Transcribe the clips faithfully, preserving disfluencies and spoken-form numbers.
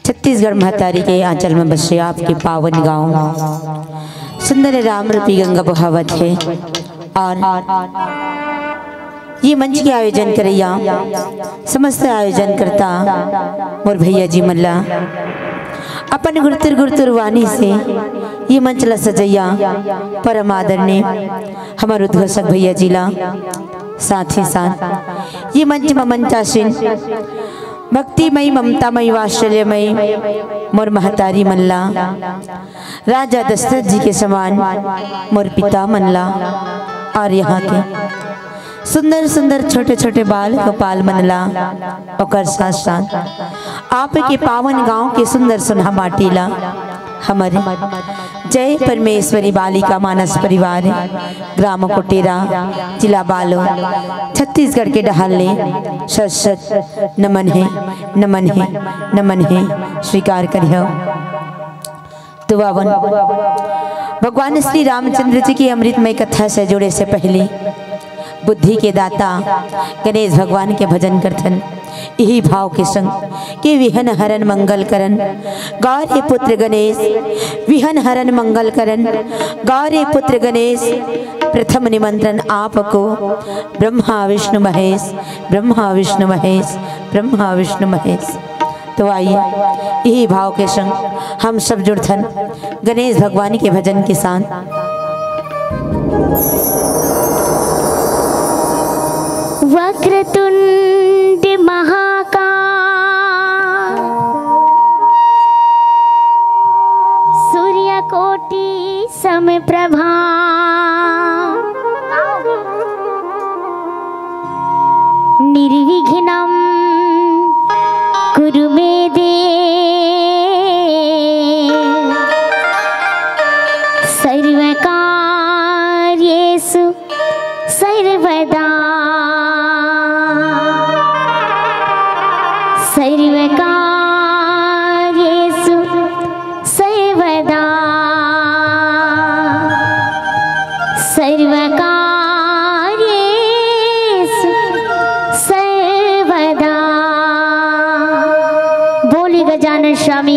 छत्तीसगढ़ महतारी के आंचल में बसे आपके पावन गांव सुंदर राम रूपी गंगा बहावत हे। और ये मंच के आयोजन करइया समस्त आयोजन करता मोर भैया जी मन ला अपन गुरतुर गुरतुर वाणी से ये मंच ला सजइया परम आदरणीय हमर उद्घोषक भैया जी ला, साथ ही साथ ये मंच म मंचासीन भक्तिमयी, ममतामयी, वात्सल्यमयी मोर महतारी मन ला, राजा दशरथ जी के समान मोर पिता मन ला, और यहाँ के सुंदर सुंदर छोटे छोटे बाल गोपाल मन ला, ओकर साथ साथ आपके पावन गांव के सुंदर सुनहा माटी ला, हमर जय परमेश्वरी बालिका मानस परिवार, ग्राम कोटेरा, जिला बालोद, छत्तीसगढ़ के डहार ले शत शत नमन हे, नमन हे, नमन हे, स्वीकार करिहव। तो आवन, भगवान श्री रामचंद्र जी की अमृतमय कथा से जुड़े से पहले बुद्धि के दाता गणेश भगवान के भजन करथन। इही भाव के संग के विघ्न हरन मंगल करन, गौरी पुत्र गणेश, विघ्न हरन मंगल करन, गौरी पुत्र गणेश। प्रथम निमंत्रण आपको, ब्रह्मा विष्णु महेश, ब्रह्मा विष्णु महेश, ब्रह्मा विष्णु महेश। तो आइए, यही भाव के संग हम सब जुड़थन गणेश भगवान के भजन के साथ। वक्रतुंड महाकाय, सूर्यकोटि समप्रभा, निर्विघ्नं कुरु मे देव, सर्वकार्येषु सर्वदा, सर्वकार्येषु सर्वदा, सर्वकार्येषु सर्वदा। बोली गजानन स्वामी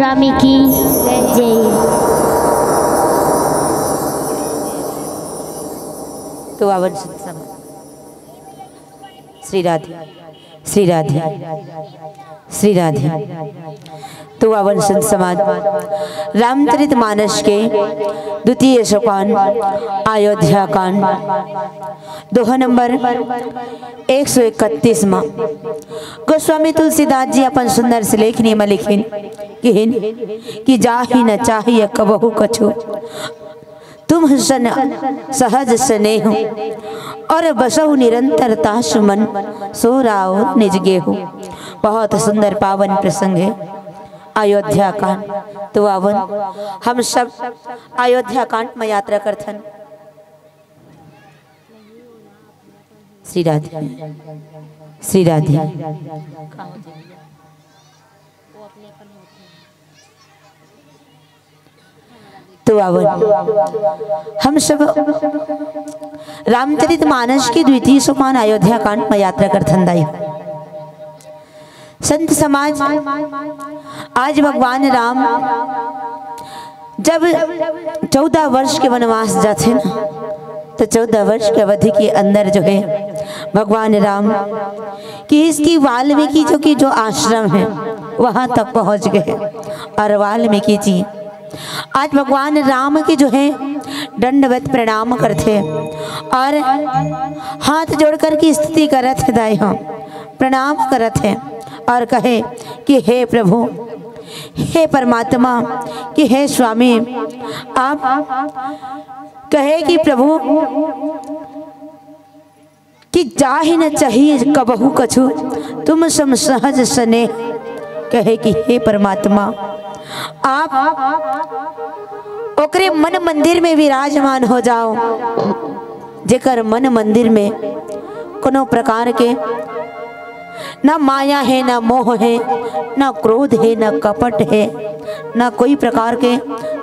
स्वामी की जय। तो आवन संत समाज। श्री राधे, श्री राधे, श्री राधे। तो आवन संत समाज, रामचरित मानस के द्वितीय सोपान, अयोध्या कांड, दोहा नंबर एक सौ इकतीस मा गोस्वामी तुलसीदास जी अपन सुंदर से लेखनी में लिखिन, किहिन कि जाहि न चाहिए कबहु कछु, तुम सन सहज स्नेह, और बसहु निरंतर तासु मन, सो राव निज गेहु। बहुत सुंदर पावन प्रसंग है अयोध्या कांड। तो आवन हम सब अयोध्या कांड में यात्रा करथन। श्री राधे, श्री राधे। तो आवन हम सब रामचरित मानस के द्वितीय सोपान अयोध्या कांड में यात्रा करथन दाई। संत समाज, आज भगवान राम जब चौदह वर्ष के वनवास जाथे ना, तो चौदह वर्ष के अवधि के अंदर जो है भगवान राम कि इसकी वाल्मीकि जो कि जो आश्रम है वहां तक पहुंच गए और वाल्मीकि जी आज भगवान राम की जो है दंडवत प्रणाम करथे और हाथ जोड़ कर की स्तुति करत हे दाई हो, प्रणाम करत हे और कहे कि हे प्रभु, हे परमात्मा, कि हे स्वामी, आप कहे कि प्रभु कि जाहि न चाहिए कबहु कछु, तुम सम सहज स्नेह। कहे कि हे परमात्मा, आप ओकरे मन मंदिर में विराजमान हो जाओ, जेकर मन मंदिर में कोनो प्रकार के ना माया है, ना मोह है, ना क्रोध है, ना कपट है, ना कोई प्रकार के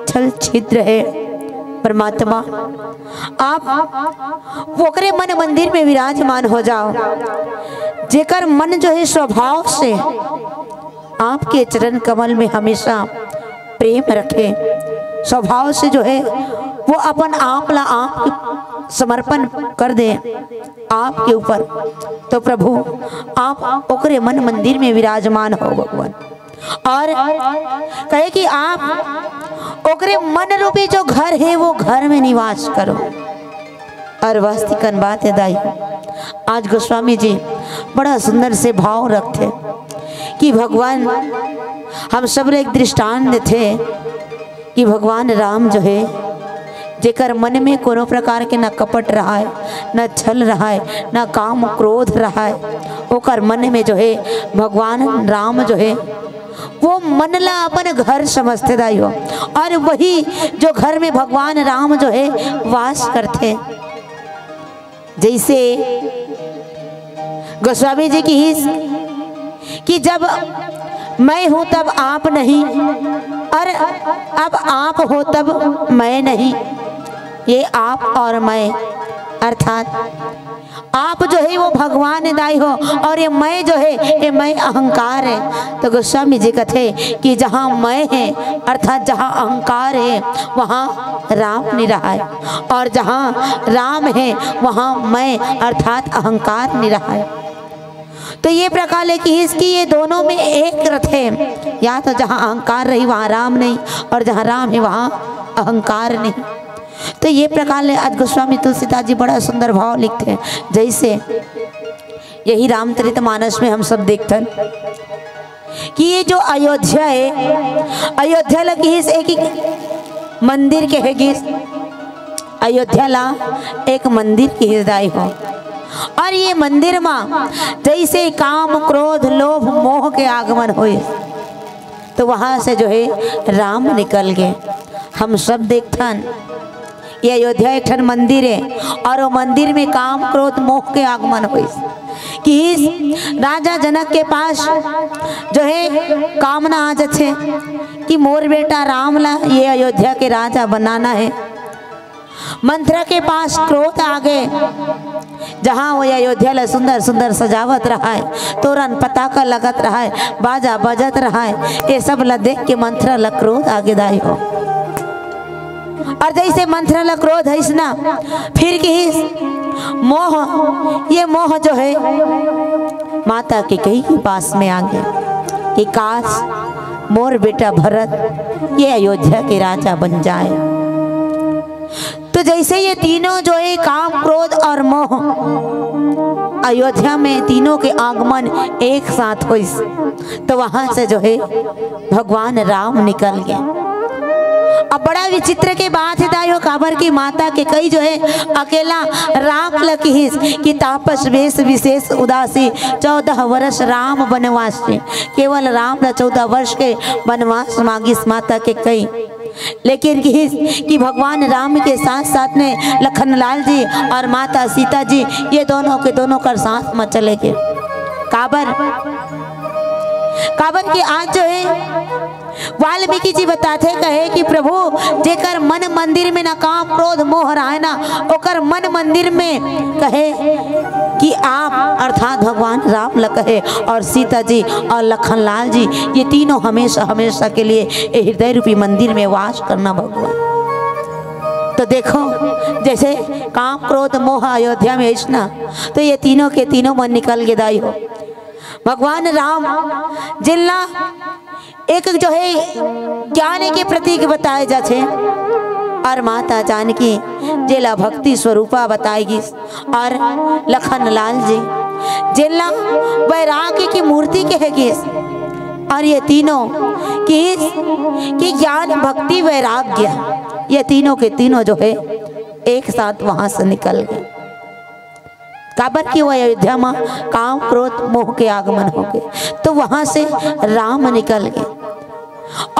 छल छिद्र है। परमात्मा, आप ओकरे मन मंदिर में विराजमान हो जाओ, जेकर मन जो है स्वभाव से आपके चरण कमल में हमेशा प्रेम रखे, स्वभाव से जो है वो अपन आप ला आप समर्पण कर दे आपके ऊपर, तो प्रभु आप ओकरे मन मंदिर में विराजमान हो भगवान। और कहे कि आप ओकरे मन रूपी जो घर है वो घर में निवास करो। और वास्तविकन बात है दाई, आज गोस्वामी जी बड़ा सुंदर से भाव रखथे कि भगवान हम सब ला एक दृष्टांत देथे कि भगवान राम जो है जेकर मन में कोनो प्रकार के ना कपट रहय, ना छल रहय, ना काम क्रोध रहय, ओकर मन में जो है भगवान राम जो है वो मन ला अपन घर समझथे दाई हो, और वही जो घर में भगवान राम जो है वास करथे। जैसे गोस्वामी जी किहिस कि जब मैं हूं तब आप नहीं, और अब आप हो तब मैं नहीं। ये आप और मैं, अर्थात आप जो है वो भगवान दाई हो और ये मैं जो है ये मैं अहंकार है। तो गोस्वामी जी कथे कि जहां मैं है अर्थात जहां अहंकार है वहां राम नहीं रहा है, और जहां राम है वहां मैं अर्थात अहंकार नहीं रहा है। तो ये प्रकार ले किहिस कि ये दोनों में एक रथे, या तो जहां अहंकार रही वहां राम नहीं, और जहां राम है वहां अहंकार नहीं। तो ये प्रकार ले आज गोस्वामी तुलसीदास जी बड़ा सुंदर भाव लिखथे। जैसे यही रामचरित मानस में हम सब देखथन कि ये जो अयोध्या है, अयोध्या ला किहिस एक, एक मंदिर कहे गिस, अयोध्या ला एक मंदिर किहिस दाई हो। और ये मंदिर मा जैसे काम, क्रोध, लोभ, मोह के आगमन होइस, तो वहां से जो है राम निकल गए। हम सब देखथन, ये अयोध्या एक ठन मंदिर है और वो मंदिर में काम, क्रोध, मोह के आगमन होइस। किहिस राजा जनक के पास जो है कामना आ जाथे कि मोर बेटा राम ला ये अयोध्या के राजा बनाना है। मंथरा के पास क्रोध आ गए, जहाँ वो अयोध्या ला सुंदर सुंदर सजावत रहय, तोरन पताका लगत रहय, बाजा बजत रहय, ये सब ला देख के मंथरा ला क्रोध आगे दाई हो। और जैसे मंथरा ला क्रोध है ना, फिर किहिस मोह, ये मोह जो है माता कैकेयी के पास में आगे कि काश मोर बेटा भरत ये अयोध्या के राजा बन जाए। तो जैसे ये तीनों जो है काम, क्रोध और मोह, अयोध्या में तीनों के आगमन एक साथ होइस, तो वहां से जो है भगवान राम निकल गए। अब बड़ा विचित्र के बात है दाई हो, काबर की माता कैकेयी जो है अकेला राम ल किहिस कि तापस वेश विशेष उदासी, चौदह वर्ष राम वनवासी, केवल राम ल चौदह वर्ष के वनवास मांगिस माता कैकेयी। लेकिन किहिस कि भगवान राम के साथ साथ में लखन लाल जी और माता सीता जी, ये दोनों के दोनों कर साथ में चले गए। काबर, काबर कि आज जो है वाल्मीकि जी बताथे, कहे कि प्रभु, जेकर मन मंदिर में ना काम, क्रोध, मोह रहे ना, ओकर मन मंदिर में कहे कि आप अर्थात भगवान राम ल कहे और सीता जी और लखन लाल जी, ये तीनों हमेशा हमेशा के लिए ये हृदय रूपी मंदिर में वास करना भगवान। तो देखो, जैसे काम, क्रोध, मोह अयोध्या में है ना, तो ये तीनों के तीनों मन निकल गे दाई हो। भगवान राम जिनला एक जो है ज्ञान के प्रतीक बताए जाथे और माता जानकी जेला भक्ति स्वरूपा बताए गिस और लखन लाल जी जेला वैराग्य की मूर्ति कहे गिस। और ये तीनों किहिस कि ज्ञान, भक्ति, वैराग्य, ये तीनों के तीनों जो है एक साथ वहां से निकल गए। काबर कि वो अयोध्या म काम, क्रोध, मोह के आगमन हो गए, तो वहां से राम निकल गए।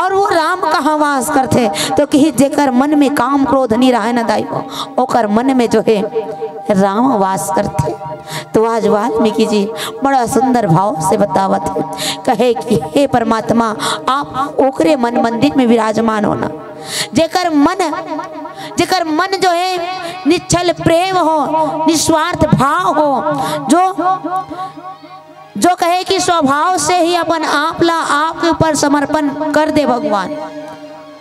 और वो राम कहाँ वास करथे? तो किहिस जेकर मन में काम, क्रोध नहीं रहे ना दाई हो, ओकर मन में जो है राम वास करथे। तो आज वाल्मीकि जी बड़ा सुंदर भाव से बतावत है, कहे कि हे परमात्मा, आप ओकरे मन मंदिर में विराजमान होना, जेकर मन, जेकर मन जो है निश्छल प्रेम हो, निस्वार्थ भाव हो, जो, जो कहे कि स्वभाव से ही अपन आप ला आपके ऊपर समर्पण कर दे भगवान,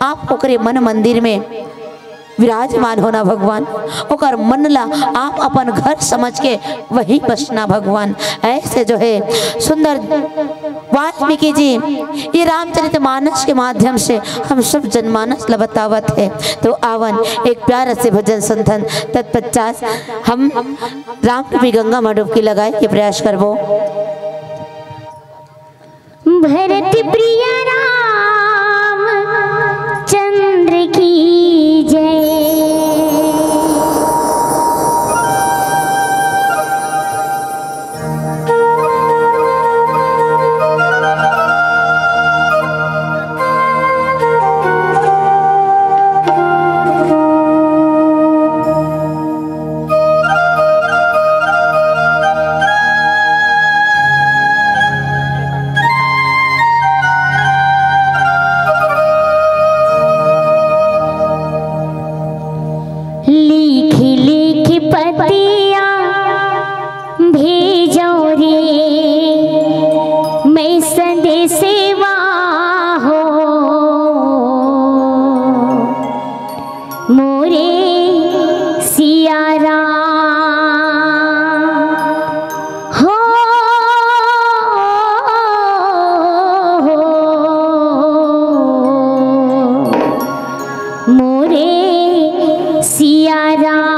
आप ओकरे मन मंदिर में विराजमान होना भगवान, ओकर मन ला आप अपन घर समझ के वही बसना भगवान। ऐसे जो है सुंदर वाल्मीकि जी ये रामचरित मानस के माध्यम से हम सब जनमानस ला बतावत है। तो आवन एक प्यारा से भजन संतन, तत्पश्चात हम राम रूपी गंगा में डुबकी लगाए के प्रयास करबो। भरत प्रिय राम चंद्र की जय। लिख लिख पतिया भेजो रे, मैं संदेशवा हो मोरे सिया राम। हो, हो, मोरे सिया राम।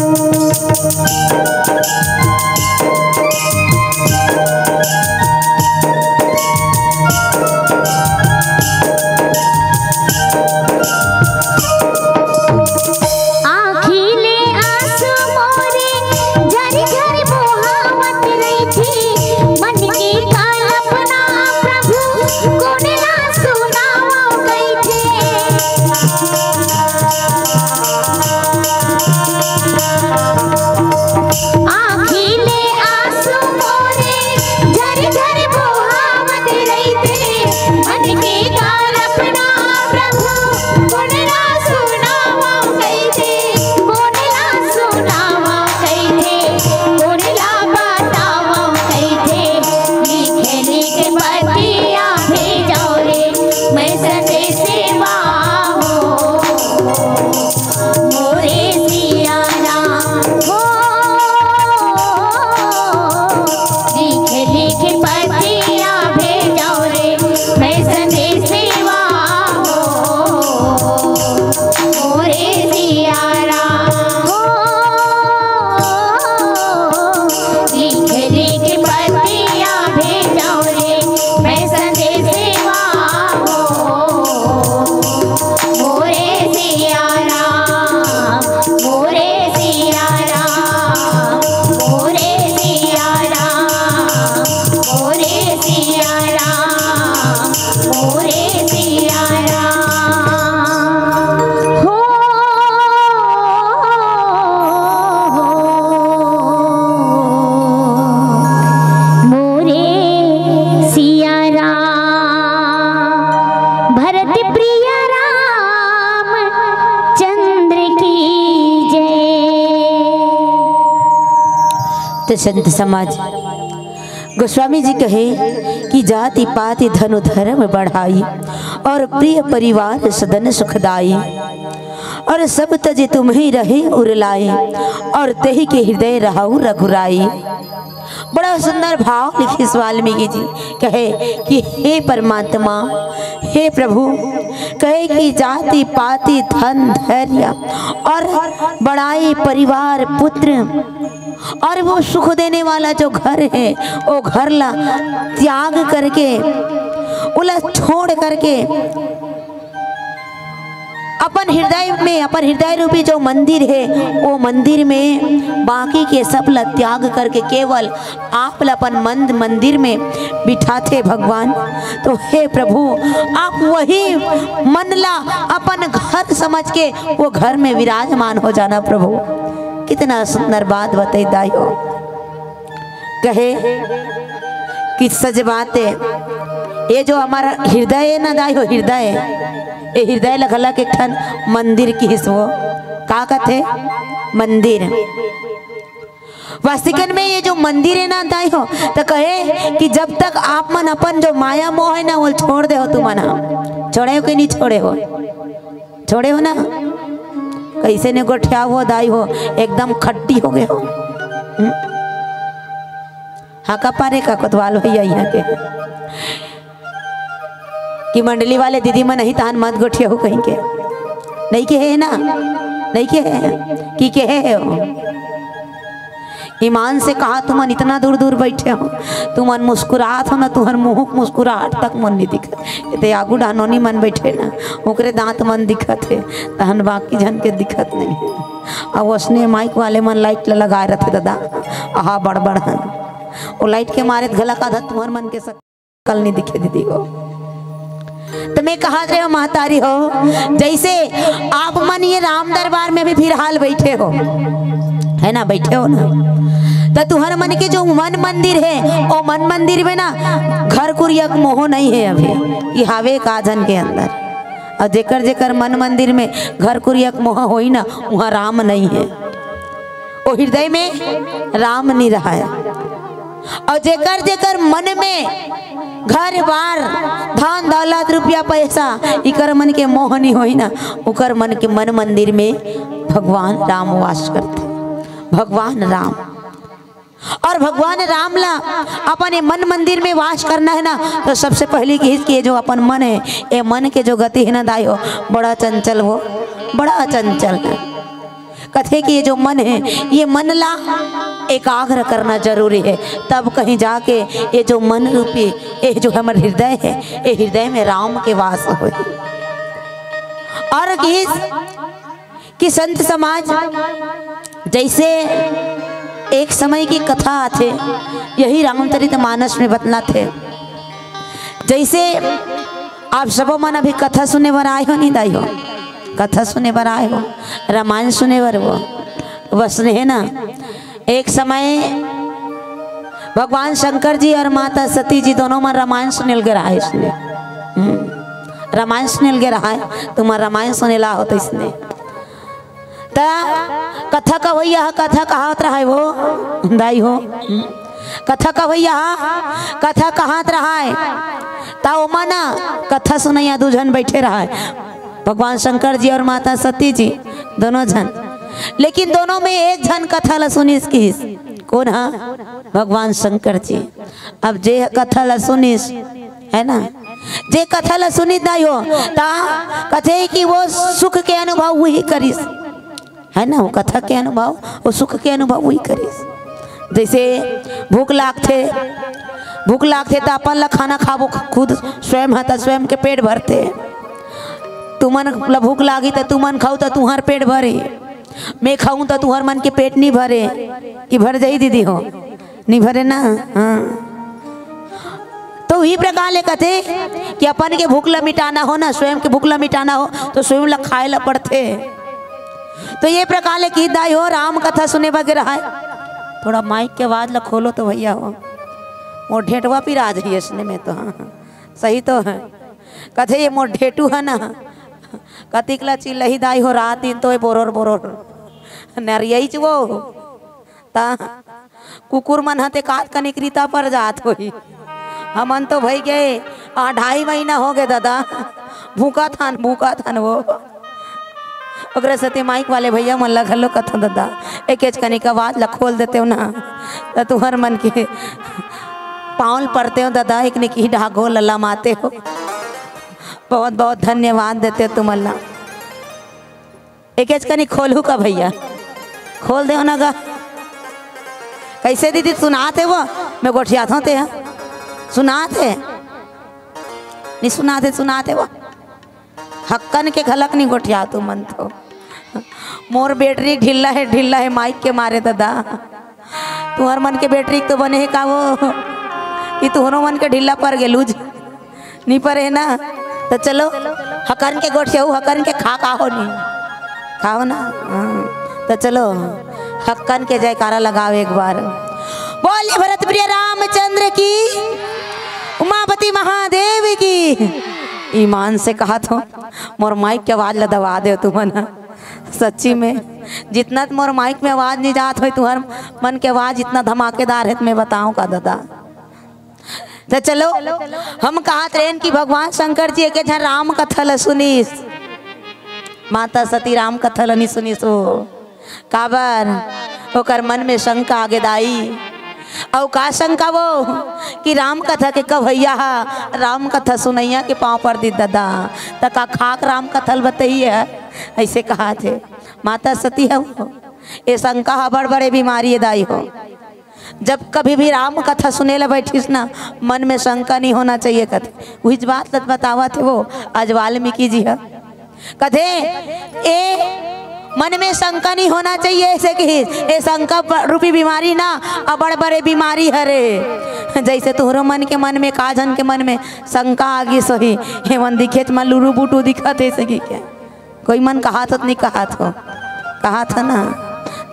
आँखी ले आंसू मोरे झर झर बोहावत रहिथे, मन के कल्पना प्रभु कोन ला सुनावंव कहिथे। आँखी ले आंसू मोरे झर झर बोहावत रहिथे, मन के कल्पना प्रभु कोन ला सुनावंव कहिथे, कोन ला सुनावंव कहिथे, कोन ला बतावंव कहिथे। लिख लिख पतिया भेजंव रे मैं संदेशवा हो, मोरे सिया राम हो। लिख लिख पतिया भेजंव रे मैं संदेशवा हो, मोरे सिया राम हो। लिख लिख पतिया भेजंव रे मैं संदेशवा हो, मोरे सिया राम, मोरे सिया राम, मोरे सिया राम, मोरे सिया राम, मोरे सिया राम। हो, मोरे सिया राम, भरत प्रिय रामचंद्र की जय। तो संत समाज, गोस्वामी जी कहे कि जाति पाति धनु धर्म बढ़ाई, और प्रिय परिवार सदन सुखदाई, और सब तजि तुम्हैं रहै उर लाइ, और तेहि के हृदय रहउ रघुराई। बड़ा सुंदर भाव लिखिस वाल्मीकि जी। कहे कि हे परमात्मा, हे प्रभु, कहे कि जाति पाति धन धैर्य और बड़ाई परिवार पुत्र और वो सुख देने वाला जो घर है, वो घर ला त्याग करके, उला छोड़ करके अपन हृदय में, अपन हृदय रूपी जो मंदिर है, वो मंदिर में बाकी के सब ला त्याग करके केवल आप ला अपन मन मंदिर में बिठाथे भगवान। तो हे प्रभु, आप वही मन ला अपन घर समझ के वो घर में विराजमान हो जाना प्रभु। कितना सुंदर बात बताई दाई हो। कहे कि सच बात है, ये जो हमारा हृदय है ना दाई हो, हृदय, ये हृदय ला घला के एक ठन मंदिर किहिस वो। का कथे? मंदिर। वास्तविकन में ये जो मंदिर है ना दाई हो, तो कहे कि जब तक आप मन अपन जो माया मोह है ना, वो छोड़ दे हो तुमन हा। छोड़े हो कि नहीं छोड़े हो? छोड़े हो ना? कैसे ने गोठिया हो दाई हो, एकदम खट्टी हो गए हो। हम्म? हाँ, का पारे का कोतवाल भैया यहाँ के कि मंडली वाले दीदी मन नहीं तहन मत गोठिया हो कहीं के। नहीं के है ना? नहीं के है? की के है हो? ईमान से कहा, तुमन इतना दूर दूर बैठे हो, तुमन मुस्कुरात हो ना, तुहर मुंह मुस्कुराहट तक मन नहीं दिखत। ये ते आगू डहनोनी मन बैठे ना, ओकरे दांत मन दिखत है, तहन बाकी झन के दिखत नहीं है। अब उसने माइक वाले मन लाइट ला लगाए रहते दादा, आहा बड़ बड़ हन, वो लाइट के मारे घला का धा तुहर मन के सक कल नहीं दिखे दीदी हो। तो मैं कहा रहे हो महतारी हो, जैसे आप मन ये राम दरबार में भी फिलहाल बैठे हो, है ना, बैठे हो ना, तो तुहर मन के जो मन मंदिर है, वो मन मंदिर में ना घर कुरिया के मोह नहीं है अभी, ये हावे का जन के अंदर। और जेकर जेकर मन मंदिर में घर कुरिया के मोह होई ना, वहाँ राम नहीं है, वो हृदय में राम नहीं रहा है। और जेकर जेकर मन में घर बार, धन दौलत, रुपया पैसा, इकर मन के मोह नहीं होई ना, उकर मन के मन मंदिर में भगवान राम वास करते, भगवान राम। और भगवान राम ला अपन ये मन मंदिर में वास करना है ना, तो सबसे पहली चीज के जो अपन मन है, ये मन के जो गति है ना दाई हो, बड़ा चंचल हो, बड़ा चंचल है। कथे कि ये जो मन है, ये मन ला एकाग्र करना जरूरी है, तब कहीं जाके ये जो मन रूपी, ये जो हमर हृदय है, ये हृदय में राम के वास होही। और कि, कि संत समाज, जैसे एक समय की कथा आथे, यही रामचरित मानस में बतलाथे। जैसे आप सबो मन अभी कथा सुने बर आए हो, नहीं दाई हो? कथा सुने बर आए हो, रामायण सुने बर वो, बस ने है ना। एक समय भगवान शंकर जी और माता सती जी दोनों मन रामायण सुने लगे रहा है इसने। हम्म, रामायण सुने लगे रहा है, तुम्हारा रामायण सुने ला होता इसने। त कथा कवैया ह कथा कहात रहय वो, दाई हो। कथा कवैया ह कथा कहात रहय, त ओमा न कथा सुनैया दू झन बैठे रहय, भगवान शंकर जी और माता सती जी, दोनों झन। लेकिन दोनों में एक झन कथा ल सुनिस किहिस। कोन ह? भगवान शंकर जी। अब जे कथा ल सुनिस, है ना, जे कथा ल सुनिस दाई हो, त कथे कि वो सुख के अनुभव उही करिस, है ना, वो कथा के अनुभव, वो सुख के अनुभव उही करिस। जैसे भूख लागथे, भूख लागथे त अपन ल खाना खाबो खुद स्वयं ह, त स्वयं के पेट भरथे। तुमन ल भूख लागी त तुमन खाऊ त तुहर पेट भरे, मैं खाऊं त तुहर मन के पेट नहीं भरे। कि भर जाही दीदी हो? नहीं भरे ना। हाँ, तो उही प्रकार ले कथे कि अपन के भूख ल मिटाना हो ना, स्वयं के भूख ल मिटाना हो, तो स्वयं ल खाए ल पड़थे। तो ये प्रकार ले कि दाई हो, राम कथा सुने बर गे रहय। थोड़ा माइक के आवाज ल खोलो तो भैया हो, वो ढेटवा पिरा जाही इसने में तो। हाँ, सही तो है। कथे ये मोर ढेटू है ना, कतिक ल चिल्लही दाई हो, रात दिन तो ये बोरोर बोरोर नरियई च वो। ता कुकुर मन ह ते कात कनिक रिता पर जात होही। हमन तो भई गे, आ, ढाई महीना हो गे ददा, भूखत हन, भूखत हन वो। ओकरे सेती माइक वाले भैया मन ला घलो कथों ददा, एकेच कनिक आवाज ला खोल देतेव ना, त तुहर मन के पाँव ल परतेव ददा, एक निकही ढागो लला माते हो। बहुत बहुत धन्यवाद देतेव तुमन ला। एकेच कनी खोलहू का भैया? खोल देव ना गा। कैसे दीदी सुनात हे वो? मैं गोठियात हों ते ह। सुनात हे? नहीं सुनात हे, सुनात हे वो। हक्कन के घलक नहीं गोठियात हो मन तो। मोर बैटरी ढिल्ला हे, ढिल्ला हे माइक के मारे ददा। तुहर मन के बैटरी तो बने हे का वो? कि तुहरो मन के ढिल्ला पर गेलूज? नी परे ना। त चलो, हकन के गोठियाऊ, हकन के खा का हो नी? खाओ ना। हाँ। त चलो, हकन के जयकारा लगाओ एक बार। बोलिए भरत प्रिय रामचंद्र की, उमापति महादेव की। ईमान से कहत हों, मोर माइक के आवाज ला दबा देव तुमन। सच्ची में, जितना मोर माइक में आवाज नहीं जात होय, तुहर मन के आवाज इतना धमाकेदार हे, त मैं बताऊं का ददा? त चलो, हम कहत रहेन कि भगवान शंकर जी एके झन राम कथा ल सुनिस, माता सती राम कथा ल नहीं सुनिस वो। काबर? ओकर मन में शंका आगे दाई। अउ का शंका वो कि राम कथा के कवैया हा, राम कथा सुनैया के पाँव पर दिस ददा, त का खाक राम कथा ल बतही हे? ऐसे कहत हे। माता सती हे वो। ए शंका हा बड़ बड़े बीमारी हे दाई हो। जब कभी भी राम कथा सुने ला बैठिस ना, मन में शंका नहीं होना चाहिए कथे। उहीच बात ल बतावत हे वो, आज वाल्मीकि जी ह कथे, ए मन में शंका नहीं होना चाहिए, ऐसे कहिस। ए शंका ब-, रूपी बीमारी ना, अबड़ बड़े बीमारी हरे। जैसे तुहरो मन के मन में, का झन के मन में शंका आ गिस होही, हेमन दिखेच म लुरू बुटू दिखत हे, ऐसे कहिके। कोई मन कहत हो त नहीं कहत हो, कहत हो ना,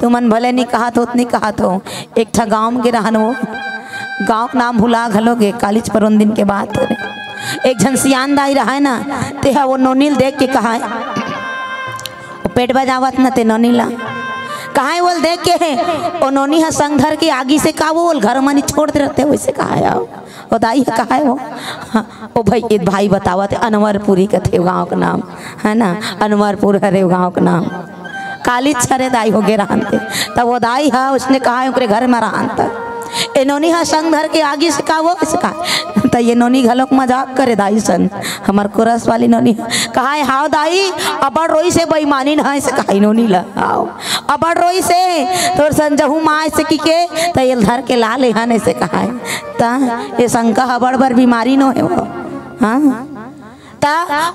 तुमन भले नहीं कहत हो त नहीं कहत हो। एक ठा गांव गे रहन वो, गांव के नाम भुला घलो गे, कालीच परोन दिन के बात हरे। एक झन सियान दाई रहय ना, तेहा वो नोनी ल देख के कहय, वो पेट बजावत न ते नोनी ला, कहय वो ल देख के, ओ नोनी ह संग धर के आगी से का वो ल घर म नहीं छोड़ दे रहते, वैसे कहय। ओ दाई ह कहय वो, हाँ, ओ भाई, ए भाई बतावत हे, अनवरपुरी कथे गांव के नाम, है ना, अनवरपुर हरे गांव के नाम। कालीच हरे दाई हो गे रहन ते, तब वो दाई ह उसने कहय ओकरे घर में रहन त। ए नोनी ह संग धर के आगिस का वो, अइसे कहा। त ये नोनी घलोक मजाक करे दाई सन, हमर कोरस वाली नोनी ह। कहा हे, "हाव दाई, अबड़ रोइस हे बेईमानिन ह," अइसे कहा हे नोनी ला। "हाव, अबड़ रोइस हे तोर संजहू माँ," अइसे कहिके, त ये धर के ला ले हन, अइसे कहा हे। त ये शंका ह अबड़ बर बीमारी नोहे वो। हाँ? त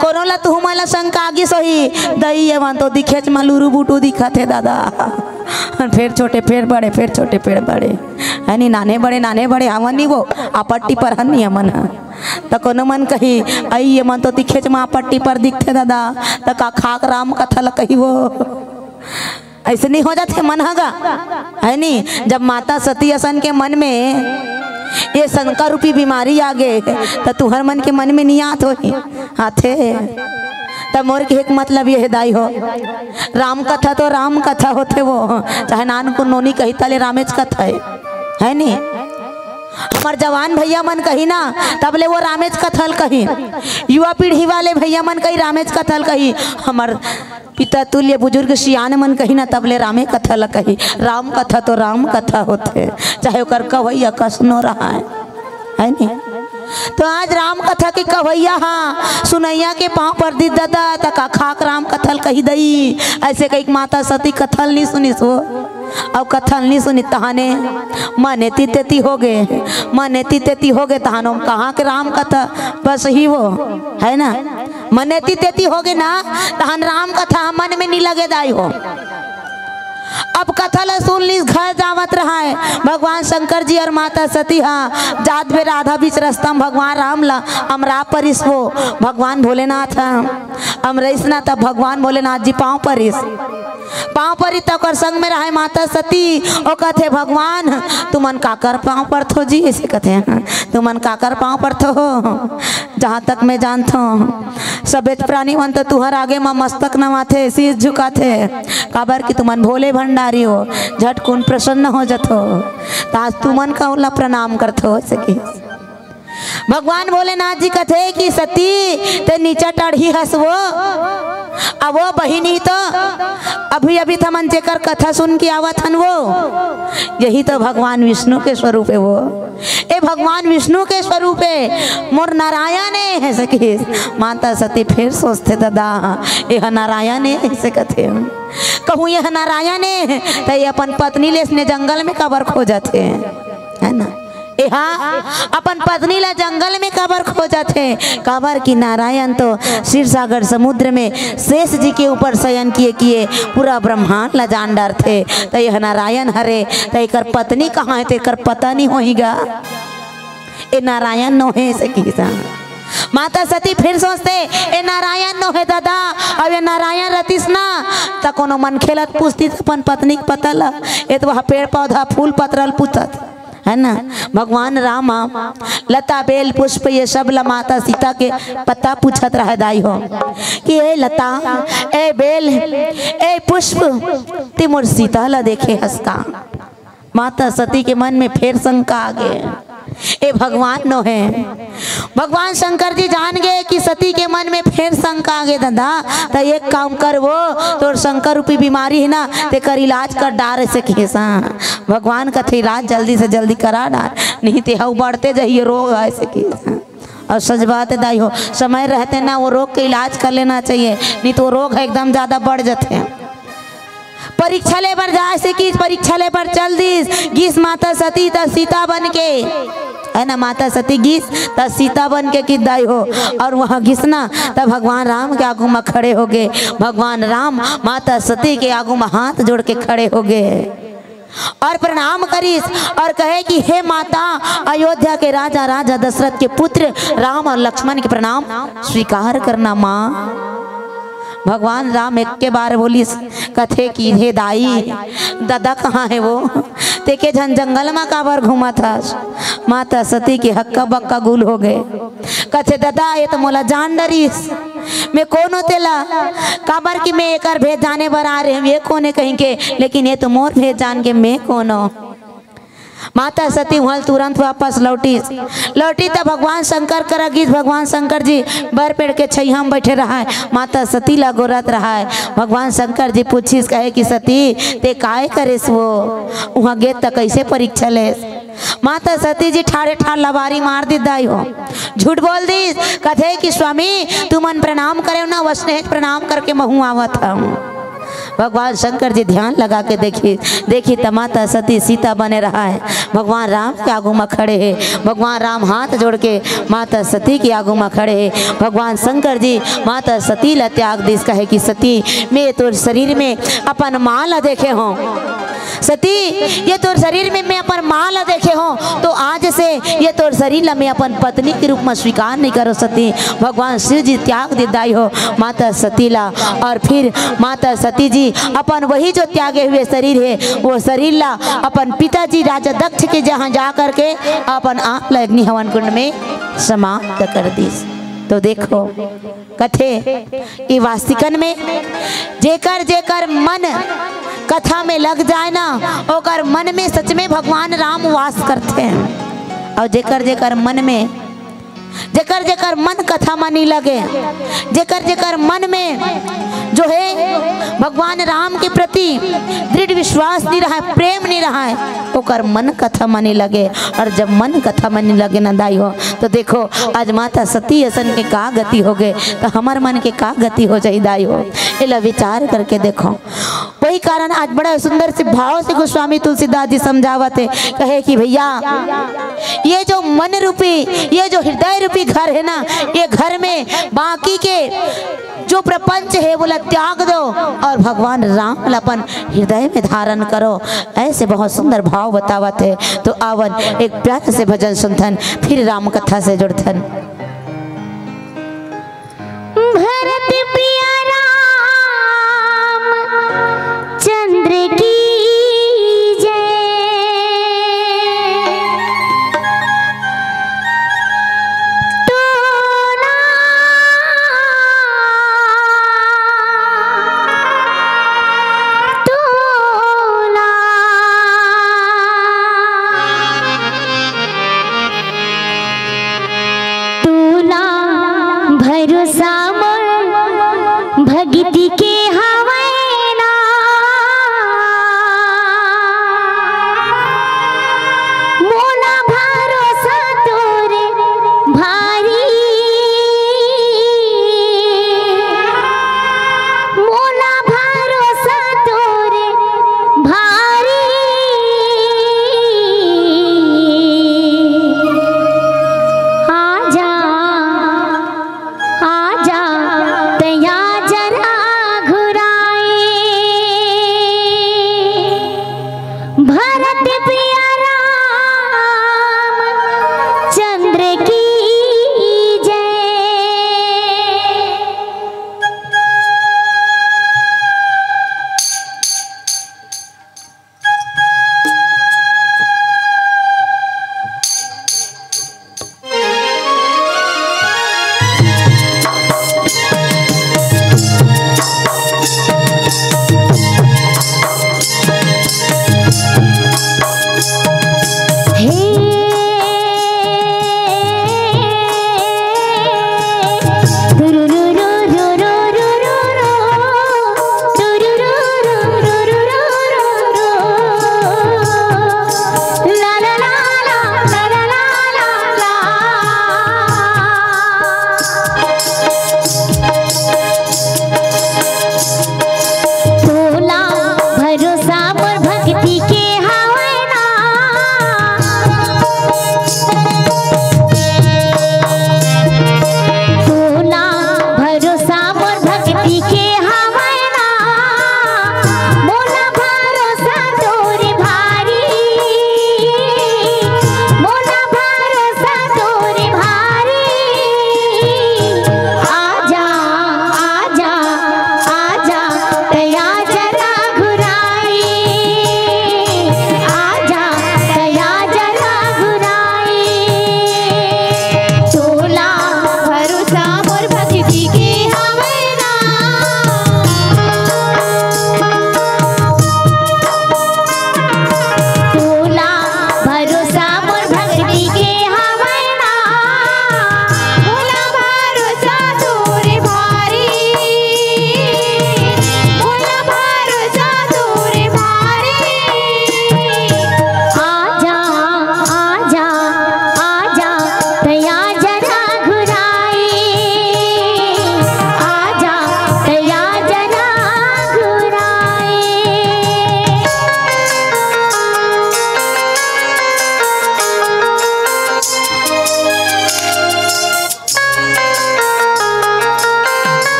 कोनो ला तुहू मन ला शंका आगिस होही, "दई, ये मन तो दिखेच म लुरु बुटु दिखत हे दादा।" फेर छोटे, फेर बड़े, फेर छोटे, फेर बड़े। है नी, नान्हे बड़े, नान्हे बड़े हवन नी वो, आपट्टी पर हन नी हमन ह। त कोनो मन कही, "अई, ये मन तो दिखेच म आपट्टी पर दिखथे दादा," त का खाक राम कथा ला कही वो? अइसे नी हो जाथे मन ह गा, है नी? जब माता सती असन के मन में ये शंका रूपी बीमारी आगे, त तुहर मन के मन में नी आत होही, आथे। त मोर कहे के मतलब ये हे दाई हो, राम कथा तो राम कथा होथे वो, चाहे नानकुन नोनी कही, तले रामेच कथा हे, है नी? हमर जवान भैया मन कही ना, तब ले वो रामेच कथा ल कही, युवा पीढ़ी वाले भैया मन कही रामेच कथा ल कही, हमर पिता तुल्य बुजुर्ग सियान मन कही ना, तब ले रामे कथा ल कही। राम कथा तो राम कथा होथे, चाहे ओकर कवैया कसनो रहय, है नी? त आज राम कथा के कवैया ह सुनइया के पाँव पर दिस दादा, त का खाक राम कथा ल कही दई, अइसे कहिके माता सती कथा ल नी सुनिस वो। अउ कथा ल नी सुनिस तहाने मन एती तेती होगे, मन एती तेती होगे, तहान ओम कहाँ के राम कथा बस ही वो, है ना? मन एती तेती होगे ना, तहान राम कथा मन में नी लगे दाई हो। अब कथा ल सुन लिस, घर जावत रहय भगवान शंकर जी अउ माता सती ह। जात बेर आधा बीच रस्ता म भगवान राम ल अमरा परिस वो। भगवान भोलेनाथ ह अमरइस ना, तब भगवान भोलेनाथ जी पाँव परिस। पाँव परिस त ओकर संग में रहय माता सती। ओ कथे, "भगवान, तुमन काकर पाँव परथो जी?" अइसे कथे, "हाँ, तुमन काकर पाँव परथो हो?" जहाँ तक मैं जानथों, सबेच प्राणी मन तो तुहर आगे म मस्तक नवाथे, शीश झुकाथे, काबर कि तुमन भोले भंडारी हो, झटकुन प्रसन्न हो जथो। त आज तुमन का ओला प्रणाम करथो, अइसे कहिस। भगवान भोलेनाथ जी कथे कि सती, ते नीचा टड़ही हस वो, अब वो बहिनी तो अभी अभी थमन जेकर कथा सुन के आवत हन वो, यही तो भगवान विष्णु के स्वरूप हे वो। ए भगवान विष्णु के स्वरूप हे, मोर नारायण हे, अइसे कहिस। माता सती फेर सोचथे, "दादा, एह नारायण हे," अइसे कथे। कहूँ एह नारायण हे, त ये अपन पत्नी ले अइसने जंगल में काबर खोजत हे, है ना? एहा अपन पत्नी ला जंगल में काबर खोजत हे? काबर कि नारायण तो क्षीर सागर समुद्र में शेष जी के ऊपर शयन किए किए पूरा ब्रह्मांड ला जान डरथे। त एह नारायण हरे, त एकर पत्नी कहाँ हे, तेकर पता नहीं होही गा। ए नारायण नोहे, अइसे कहिस। माता सती फिर सोचथे, "ए नारायण नोहे दादा, अब ए नारायण रतिस ना, त कोनो मनखे ल पूछतिस अपन पत्नी के पता ल, ए तो वह पेड़ पौधा, फूल पतरा ल पूछत, है ना?" भगवान राम लता, बेल, पुष्प, ये सब ल माता सीता के पता पूछत रहय दाई हो कि, "ए लता, ए बेल, ए पुष्प, ते मोर सीता ल देखे हस का?" माता सती के मन में फेर शंका आ गे, ए भगवान नोहे। भगवान शंकर जी जान गे कि सती के मन में फेर शंका आ गे, "दादा, त एक काम कर वो, तोर शंका रूपी बीमारी हे ना, तेकर इलाज कर डार," अइसे कहिस। भगवान कथे, "इलाज जल्दी से जल्दी करा डार, नहीं ते हऊ बढ़ते जाही रोग," अइसे कहिस। अउ सच बात हे दाई हो, समय रहते ना वो रोग के इलाज कर लेना चाहिए, नहीं तो वो रोग ह एकदम ज्यादा बढ़ जथे। परीक्षा ले बर जाए से किस, परीक्षा ले बर चल दिस, गिस माता सती त सीता बन के, है ना, माता सती गिस त सीता बन के किस दाई हो, अउ वहाँ गिस ना त भगवान राम के आगू में खड़े हो गे। भगवान राम माता सती के आगू में हाथ जोड़ के खड़े हो गे अउ प्रणाम करिस अउ कहे कि हे माता, अयोध्या के राजा, राजा दशरथ के पुत्र राम अउ लक्ष्मण के प्रणाम स्वीकार करना माँ। भगवान राम एक्के बार बोलिस, कथे कि हे दाई, ददा कहाँ हे वो? तेके झन जंगल मा काबर घूमत हस? माता सती के हक्का बक्का गुल हो गे। कथे, ददा, ये तो मोला जान डरिस। मैं कोन हो तेला? काबर कि मैं एकर भेद जाने बर आ रहे हँव, ये कोन हे कहिके, लेकिन ये तो मोर भेद जान गे मैं कोन हों। माता सती उहाँ ले तुरंत वापस लौटिस। लौटिस त भगवान शंकर करा गिस, भगवान शंकर जी बर पेड़ के छइहाँ म बइठे रहय, माता सती ला गोरत रहय। भगवान शंकर जी पूछिस, कहे कि सती, तें काय करेस वो? उहाँ गेस त कइसे परीक्षा लेस? माता सती जी ठाड़े ठाड़ लबारी मार दिस दाई हो, झूठ बोल दिस। कथे कि स्वामी, तुमन प्रणाम करे हो ना, वैसने प्रणाम करके महूं आवत हूं। भगवान शंकर जी ध्यान लगा के देखिस, देखिस त माता सती सीता बने रहय, भगवान राम के आगू म खड़े हे। भगवान राम हाथ जोड़ के माता सती के आगू म खड़े हे। भगवान शंकर जी माता सती ला त्याग दिस, कहे कि सती, मैं तोर शरीर में अपन मां ला देखे हों। सती, ये तोर शरीर में मैं अपन मां ला देखे हों, तो आज से ये तोर शरीर ला मैं अपन पत्नी के रूप में स्वीकार नहीं करों सती। भगवान शिव जी त्याग दिस दाई हो माता सती ला, और फिर माता सती जी अपन वही जो त्यागे हुए शरीर हे, वो शरीर ला अपन पिताजी राजा दक्ष के जहाँ जा करके अपन आंख ला अग्नि हवन कुंड में समाप्त कर दिस। तो देखो, कथे, ई वास्तिकन में जेकर जेकर मन कथा में लग जाए ना, ओकर मन में सच में भगवान राम वास करथे। और जेकर जेकर मन में, जेकर जेकर मन कथा में नहीं लगे, जेकर जेकर मन में जो है भगवान राम के प्रति दृढ़ विश्वास नहीं रहा है, प्रेम नहीं रहा है, ओकर मन कथा में नहीं लगे। और जब मन कथा में नहीं लगे ना दाई हो, तो देखो, आज माता सती असन के का गति हो गए, तो हमर मन के का गति हो जाई दाई हो। एला विचार करके देखो। वही कारण आज बड़ा सुंदर से भाव से गोस्वामी तुलसीदास जी समझावत हे, कहे कि भैया, ये जो मन रूपी, ये जो हृदय रूपी घर है ना, ये घर में बाकी के जो प्रपंच है, वो ला त्याग दो और भगवान राम ला अपन हृदय में धारण करो। ऐसे बहुत सुंदर भाव बतावत हे। तो आवन, एक प्यारे से भजन सुनथन, फिर राम कथा से जुड़थन। भरत प्रिय राम चंद्र की जय। तूना, तूना, तूना भरोसा मोर भगती के हवय ना। मोला भरोसा तोरे भारी, मोला भरोसा तोरे भारी। आजा, आजा, तैया जरा घुराए। भरत प्रिय राम चंद्र की जय।